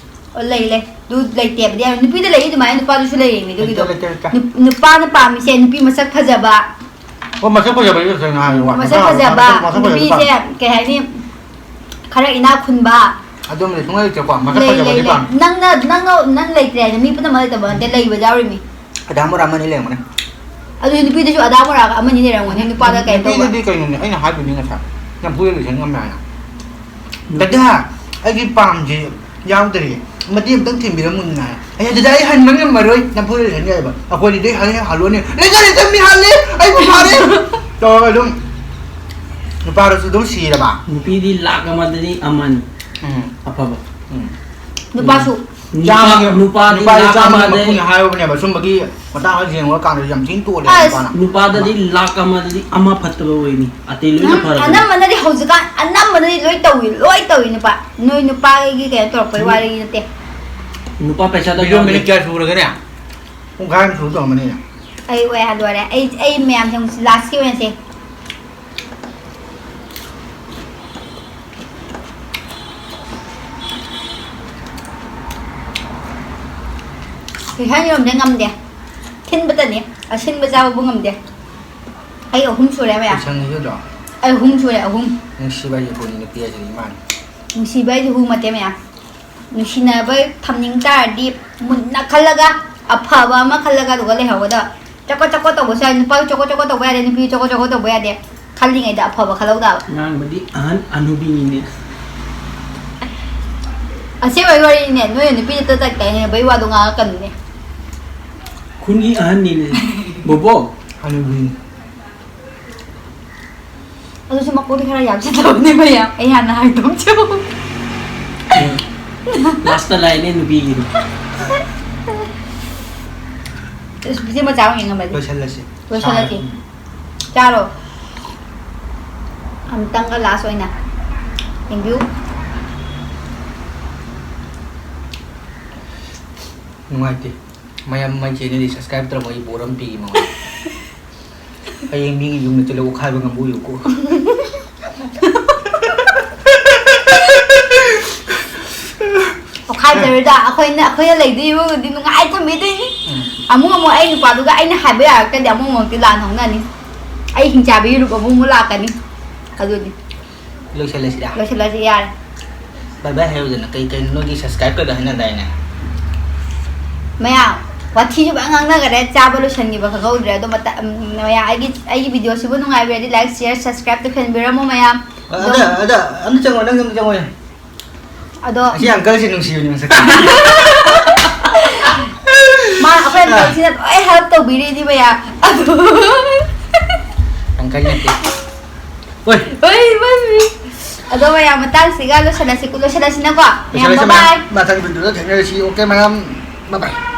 ꯑꯣ, ꯂꯩ, ꯂꯩ꯫ ꯑꯗꯨ ꯂꯩꯇꯦ ꯍꯥꯏꯕꯗꯤ ꯌꯥꯔꯣꯏ꯫ ꯅꯨꯄꯤꯗ ꯂꯩ ꯑꯗꯨꯃꯥꯏꯅ, ꯅꯨꯄꯥꯗꯨꯁꯨ ꯂꯩꯔꯤꯅꯦ ꯑꯗꯨꯒꯤꯗꯣ꯫ ꯂꯩꯇꯦ, ꯂꯩꯇꯦ, ꯂꯩꯇꯦ꯫ ꯅꯨꯞ-, ꯅꯨꯄꯥꯅ ꯄꯥꯝꯃꯤꯁꯦ ꯅꯨꯄꯤ ꯃꯁꯛ ꯐꯖꯕ, ꯑꯣ, ꯃꯁꯛ ꯐꯖꯕꯗꯤ ꯇꯁꯦꯡꯅ ꯍꯥꯏꯔꯗꯤ ꯋꯥ-, ꯃꯁꯛ ꯃꯁꯛ, ꯐꯖꯕ, ꯃꯁꯛ, ꯃꯁꯛ ꯐꯖꯕꯗꯤ ꯅꯨꯄꯤꯁꯦ ꯄꯥꯝꯃꯤ꯫ ꯀꯩ ꯍꯥꯏꯅꯤ, ꯈꯔ ꯏꯅꯥꯛ ꯈꯨꯟꯕ꯫ ꯑꯗꯨꯝꯕꯗꯤ ꯁꯨꯡꯂꯩ ꯂꯩꯇꯦꯀꯣ, ꯃꯁꯛ ꯂꯩ, ꯂꯩ, ꯐꯖꯕꯗꯤ ꯂꯩ꯫ ꯄꯥꯝꯃꯤ꯫ ꯅꯪꯅ, ꯅꯪꯅ, ꯅꯪ ꯂꯩꯇ꯭ꯔꯦ ꯍꯥꯏꯅ ꯃꯤ ꯄꯨꯝꯅꯃꯛ ꯂꯩꯇꯕ ꯅꯠꯇꯦ, ꯂꯩꯕ ꯌꯥꯎꯔꯤꯃꯤ꯫ ꯑꯗꯥ ꯃꯣꯔꯥ ꯑꯃꯅꯤ ꯂꯩꯔꯝꯒꯅꯤ꯫ ꯑꯗꯨꯗꯤ ꯅꯨꯄꯤꯗꯁꯨ ꯑꯗꯥ ꯃꯣꯔꯥ ꯑꯃꯅꯤ ꯂꯩꯔꯝꯒꯅꯤ, ꯅꯨꯄꯥꯗ ꯀꯩꯅꯣ ꯇꯧꯕ꯫ ꯅꯨꯄꯤꯗꯗꯤ ꯀꯩꯅꯣꯅꯦ, ꯑꯩꯅ ꯍꯥꯏꯗꯨꯗꯤ ꯉꯁꯥꯏ, ꯅꯝꯐꯨꯗ ꯂꯣꯏꯁꯟ ꯉꯝꯃꯦ ꯍꯥꯏꯅ꯫ ꯗꯗꯥ, ꯑꯩꯒꯤ ꯄꯥꯝꯁꯦ ꯌꯥꯎꯗ꯭ꯔꯦ, ꯃꯇꯦꯡ ꯑꯝꯇꯪ ꯊꯤꯟꯕꯤꯔꯝꯃꯨꯗꯅ ꯍꯥꯏ꯫ ꯑꯩ, "ꯑꯗꯨꯗ ꯑꯩ ꯍꯟꯕ ꯉꯝꯃꯔꯣꯏ", ꯅꯝꯐꯨꯗ ꯂꯣꯏꯁꯟ ꯌꯥꯏꯕ꯫ ꯑꯩꯈꯣꯏꯗꯤ ꯑꯗꯨꯗꯩ ꯍꯜꯂꯦ, ꯍꯜꯂꯣꯅꯦ, "ꯂꯩꯇ, ꯂꯩꯇ, ꯃꯤ ꯍꯜꯂꯦ, ꯑꯩꯕꯨ ꯐꯥꯔꯦ!" ꯇꯧꯔꯒ ꯑꯗꯨꯝ ꯅꯨꯄꯥꯗꯨꯁꯨ ꯑꯗꯨꯝ ꯁꯤꯔꯕ꯫ ꯅꯨꯄꯤꯗꯤ ꯂꯥꯛ ꯑꯃꯗꯗꯤ ꯑꯃꯅꯤ꯫ ꯎꯝ꯫ ꯑꯐꯕ꯫ ꯎꯝ꯫ ꯅꯨꯄꯥꯁꯨ꯫ ꯅꯨꯄꯥ-, ꯆꯥꯝꯃꯒꯤ, ꯅꯨꯄꯥꯗꯤ ꯅꯨꯄꯥꯗꯤ ꯂꯥꯛ ꯆꯥꯝꯃꯒꯤ ꯑꯃꯗꯩ ꯃꯄꯨꯅ ꯍꯥꯏꯔꯨꯕꯅꯦꯕ, ꯁꯨꯝꯕꯒꯤ ꯃꯇꯥꯡꯗ ꯌꯦꯡꯉꯨꯔꯀꯥꯟꯗ ꯌꯥꯝ ꯊꯤꯅ ꯇꯣꯜꯂꯦ ꯑꯁ꯫ ꯅꯨꯄꯥꯅ꯫ ꯅꯨꯄꯥꯗꯗꯤ ꯂꯥꯛ ꯑꯃꯗꯗꯤ ꯑꯃ ꯐꯠꯇꯕ ꯑꯣꯏꯅꯤ, ꯑꯇꯩ ꯂꯣꯏꯅ ꯎꯝ, ꯐꯔꯕꯅꯤ꯫ ꯑꯅꯝꯕꯅꯗꯤ ꯍꯧꯖꯤꯛꯀꯥꯟ, ꯑꯅꯝꯕꯅꯗꯤ ꯂꯣꯏ ꯇꯧꯏ, ꯂꯣꯏ ꯇꯧꯏ ꯅꯨꯄꯥ꯫ ꯅꯣꯏ ꯅꯨꯄꯥꯒꯤ ꯀꯩꯅꯣ ꯇꯧꯔꯛꯄꯩ ꯎꯝ꯫ ꯋꯥꯔꯤꯗꯤ ꯅꯠꯇꯦ꯫ ꯅꯨꯄꯥ ꯄꯩꯁꯥ ꯚꯤꯗꯤꯑꯣ ꯌꯥꯎꯗꯦ꯫ ꯃꯤꯅꯤꯠ ꯀꯌꯥ ꯁꯨꯔꯒꯦꯅꯦ? ꯄꯨꯡꯈꯥꯏ ꯑꯃ ꯁꯨ ꯇꯧꯔꯝꯃꯅꯤꯅꯦ꯫ ꯑꯩ ꯑꯣꯏ ꯍꯥꯏꯗꯣꯔꯦ꯫ ꯑꯩ, ꯑꯩ ꯃꯌꯥꯝꯁꯦ ꯑꯃꯨꯛ ꯂꯥꯁꯀꯤ ꯑꯣꯏꯅ ꯁꯦ꯫ ꯀꯩꯁꯥꯡ ꯌꯦꯔꯨꯝꯁꯦ ꯉꯝꯗꯦ꯫ ꯊꯤꯟꯕꯇꯅꯤ꯫ ꯑꯁꯤꯟꯕ ꯆꯥꯕꯕꯨ ꯉꯝꯗꯦ꯫ ꯑꯩ ꯑꯍꯨꯝ ꯁꯨꯔꯦ ꯃꯌꯥꯝ꯫ ꯀꯩꯁꯪ ꯍꯥꯏꯒꯗ꯭ꯔꯣ? ꯑꯩ ꯑꯍꯨꯝ ꯁꯨꯔꯦ, ꯑꯍꯨꯝ꯫ ꯅꯨꯡꯁꯤꯕ ꯍꯥꯏꯁꯦ ꯄꯣꯠꯅꯤ, ꯅꯨꯄꯤ ꯍꯥꯏꯁꯤꯗꯤ ꯏꯃꯥꯅꯤ꯫ ꯅꯨꯡꯁꯤꯕ ꯍꯥꯏꯁꯦ ꯍꯨ ꯃꯇꯦ ꯃꯌꯥꯝ꯫ ꯅꯨꯡꯁꯤꯅꯕ ꯊꯝꯅꯤꯡ ꯇꯥꯔꯗꯤ ꯃꯨꯟꯅ ꯈꯜꯂꯒ, ꯑꯐꯕ ꯑꯃ ꯈꯜꯂꯒ ꯑꯗꯨꯒ ꯂꯩꯍꯧꯒꯗꯕ꯫ ꯆꯀꯣ ꯆꯀꯣ ꯇꯧꯕꯁꯨ ꯌꯥꯏ, ꯅꯨꯄꯥꯁꯨ ꯆꯀꯣ ꯆꯀꯣ ꯇꯧꯕ ꯌꯥꯗꯦ, ꯅꯨꯄꯤꯁꯨ ꯆꯀꯣ ꯆꯀꯣ ꯇꯧꯕ ꯌꯥꯗꯦ꯫ ꯈꯜꯂꯤꯉꯩꯗ ꯑꯐꯕ ꯈꯜꯍꯧꯗꯕ꯫ ꯉꯥꯡꯕꯗꯤ ꯑꯍꯟ ꯑꯅꯨꯕꯤꯅꯤꯅꯦ꯫ ꯑꯁꯦꯡꯕꯩ ꯋꯥꯔꯤꯅꯦ, ꯅꯣꯏ ꯅꯨꯄꯤꯗ ꯇꯠ ꯇꯥꯏꯅꯕꯩ ꯋꯥꯗꯣ ꯉꯥꯡꯉꯛꯀꯅꯨꯅꯦ꯫ ꯈꯨꯟꯒꯤ ꯑꯍꯟꯅꯤꯅꯦ꯫ ꯕꯣꯕꯣꯛ꯫ ꯍꯅꯨꯕꯤꯅꯤ꯫ ꯑꯗꯨꯁꯨ ꯃꯀꯣꯛꯇꯤ ꯈꯔ ꯌꯥꯝ ꯆꯠꯇꯕꯅꯦ ꯃꯌꯥꯝ, ꯑꯩ ꯍꯥꯟꯅ ꯍꯥꯏꯗꯣꯛꯆꯧ꯫ ꯂꯥꯁꯇ ꯂꯥꯛꯏꯅꯦ ꯅꯨꯄꯤꯒꯤꯗꯣ꯫ ꯏꯁ, ꯁꯤ ꯃꯆꯥ ꯑꯃ ꯌꯦꯡꯉꯝꯃꯗꯤ꯫ ꯂꯣꯏꯁꯜꯂꯁꯤ꯫ ꯂꯣꯏꯁꯜꯂꯁꯤ꯫ ꯁꯥꯔꯦ꯫ ꯎꯝ꯫ ꯆꯥꯔꯣ꯫ ꯑꯃꯨꯛꯇꯪꯒ ꯂꯥꯁ ꯑꯣꯏꯅ ꯌꯦꯡꯕꯤꯌꯨ꯫ ꯅꯨꯡꯉꯥꯏꯇꯦ꯫ ꯃꯌꯥꯝ ꯃꯥꯏ ꯆꯦꯅꯦꯜꯗꯤ ꯁꯕꯁꯀ꯭ꯔꯥꯏꯕ ꯇꯧꯔꯝꯃꯣ, ꯑꯩ ꯕꯣꯔ ꯑꯃ ꯄꯤꯒꯦ ꯃꯉꯣꯟꯗ꯫ ꯍꯌꯦꯡ ꯃꯤꯒꯤ ꯌꯨꯝꯗ ꯆꯠꯂꯒ ꯑꯣꯛꯈꯥꯏꯕ ꯉꯝꯕ ꯑꯣꯏꯌꯨꯀꯣ꯫ ꯑꯣꯛꯈꯥꯏꯖꯔꯣꯏꯗ, ꯑꯩꯈꯣꯏꯅ, ꯑꯩꯈꯣꯏꯅ ꯂꯩꯗꯣꯏ ꯏꯃꯨꯡꯗꯨꯗꯤ ꯅꯨꯡꯉꯥꯏ ꯊꯝꯕꯤꯗꯣꯏꯅꯤ꯫ ꯎꯝ꯫ ꯑꯃꯨꯛ ꯑꯃꯨꯛ ꯑꯩ ꯅꯨꯄꯥꯗꯨꯒ ꯑꯩꯅ ꯍꯥꯏꯕ ꯌꯥꯔꯛꯇ꯭ꯔꯗꯤ ꯑꯃꯨꯛ ꯑꯃꯨꯛꯇꯤ ꯂꯥꯟ ꯍꯧꯅꯅꯤ꯫ ꯑꯩ ꯍꯤꯡꯆꯥꯕꯤ ꯌꯨꯔꯨꯞ ꯑꯃꯨꯛ ꯑꯃꯨꯛ ꯂꯥꯛꯀꯅꯤ꯫ ꯑꯗꯨꯗꯤ꯫ ꯂꯣꯏꯁꯜꯂꯁꯤꯔꯥ? ꯂꯣꯏꯁꯜꯂꯁꯤ, ꯌꯥꯔꯦ꯫ ꯕꯥꯏ ꯕꯥꯏ ꯍꯥꯏꯔꯨꯗꯅ, ꯀꯩ ꯀꯩꯅꯣ ꯅꯣꯏꯒꯤ ꯁꯕꯁꯀ꯭ꯔꯥꯏꯕ ꯀꯩꯗꯣ ꯍꯥꯏꯅꯗꯥꯏꯅꯦ? ꯃꯌꯥꯝ, ꯋꯥꯊꯤꯁꯨ ꯐꯖꯅ ꯉꯥꯡꯅꯈꯔꯦ, ꯆꯥꯕ ꯂꯣꯏꯁꯟꯈꯤꯕ ꯈꯪꯍꯧꯗ꯭ꯔꯦ꯫ ꯑꯗꯣ ꯃꯇ-, ꯎꯝ, ꯃꯌꯥꯝ, ꯑꯩꯒꯤ, ꯑꯩꯒꯤ ꯚꯤꯗꯤꯑꯣꯁꯤꯕꯨ ꯅꯨꯡꯉꯥꯏꯕꯤꯔꯗꯤ like, share, subscribe ꯇꯧꯁꯟꯕꯤꯔꯝꯃꯣ ꯃꯌꯥꯝ꯫ ꯑꯗꯣ ꯑꯗ, ꯑꯗ, ꯑꯝꯇ ꯆꯪꯉꯣ, ꯅꯪ ꯑꯝꯇ ꯆꯪꯉꯣ꯫ ꯑꯗꯣ ꯑꯁꯤ ꯑꯪꯀꯜꯁꯦ ꯅꯨꯡꯁꯤꯕꯅꯤ ꯃꯁꯛ꯫ ꯃꯥ ꯑꯩꯈꯣꯏ ꯑꯥ꯫ ꯑꯪꯀꯜꯁꯤꯅ ꯂꯣꯏ help ꯇꯧꯕꯤꯔꯤꯅꯤ ꯃꯌꯥꯝ꯫ ꯑꯗꯨ ꯑꯪꯀꯜ ꯅꯠꯇꯦ꯫ ꯍꯣꯏ꯫ ꯍꯣꯏ, ꯃꯥꯅꯤ꯫ ꯑꯗꯣ ꯃꯌꯥꯝ ꯃꯇꯥꯡꯁꯤꯒ ꯂꯣꯏꯁꯤꯜꯂꯁꯤ, ꯂꯣꯏꯁꯤꯜꯂꯁꯤꯅꯀꯣ꯫ ꯃꯌꯥꯝ, ꯂꯣꯏꯁꯤꯜꯂꯁꯤ bye bye꯫ ꯃꯌꯥꯝ꯫ ꯃꯊꯪ ꯚꯤꯗꯤꯑꯣꯗ ꯊꯦꯡꯅꯔꯁꯤ꯫ Okay, ꯃꯌꯥꯝ꯫ Bye bye꯫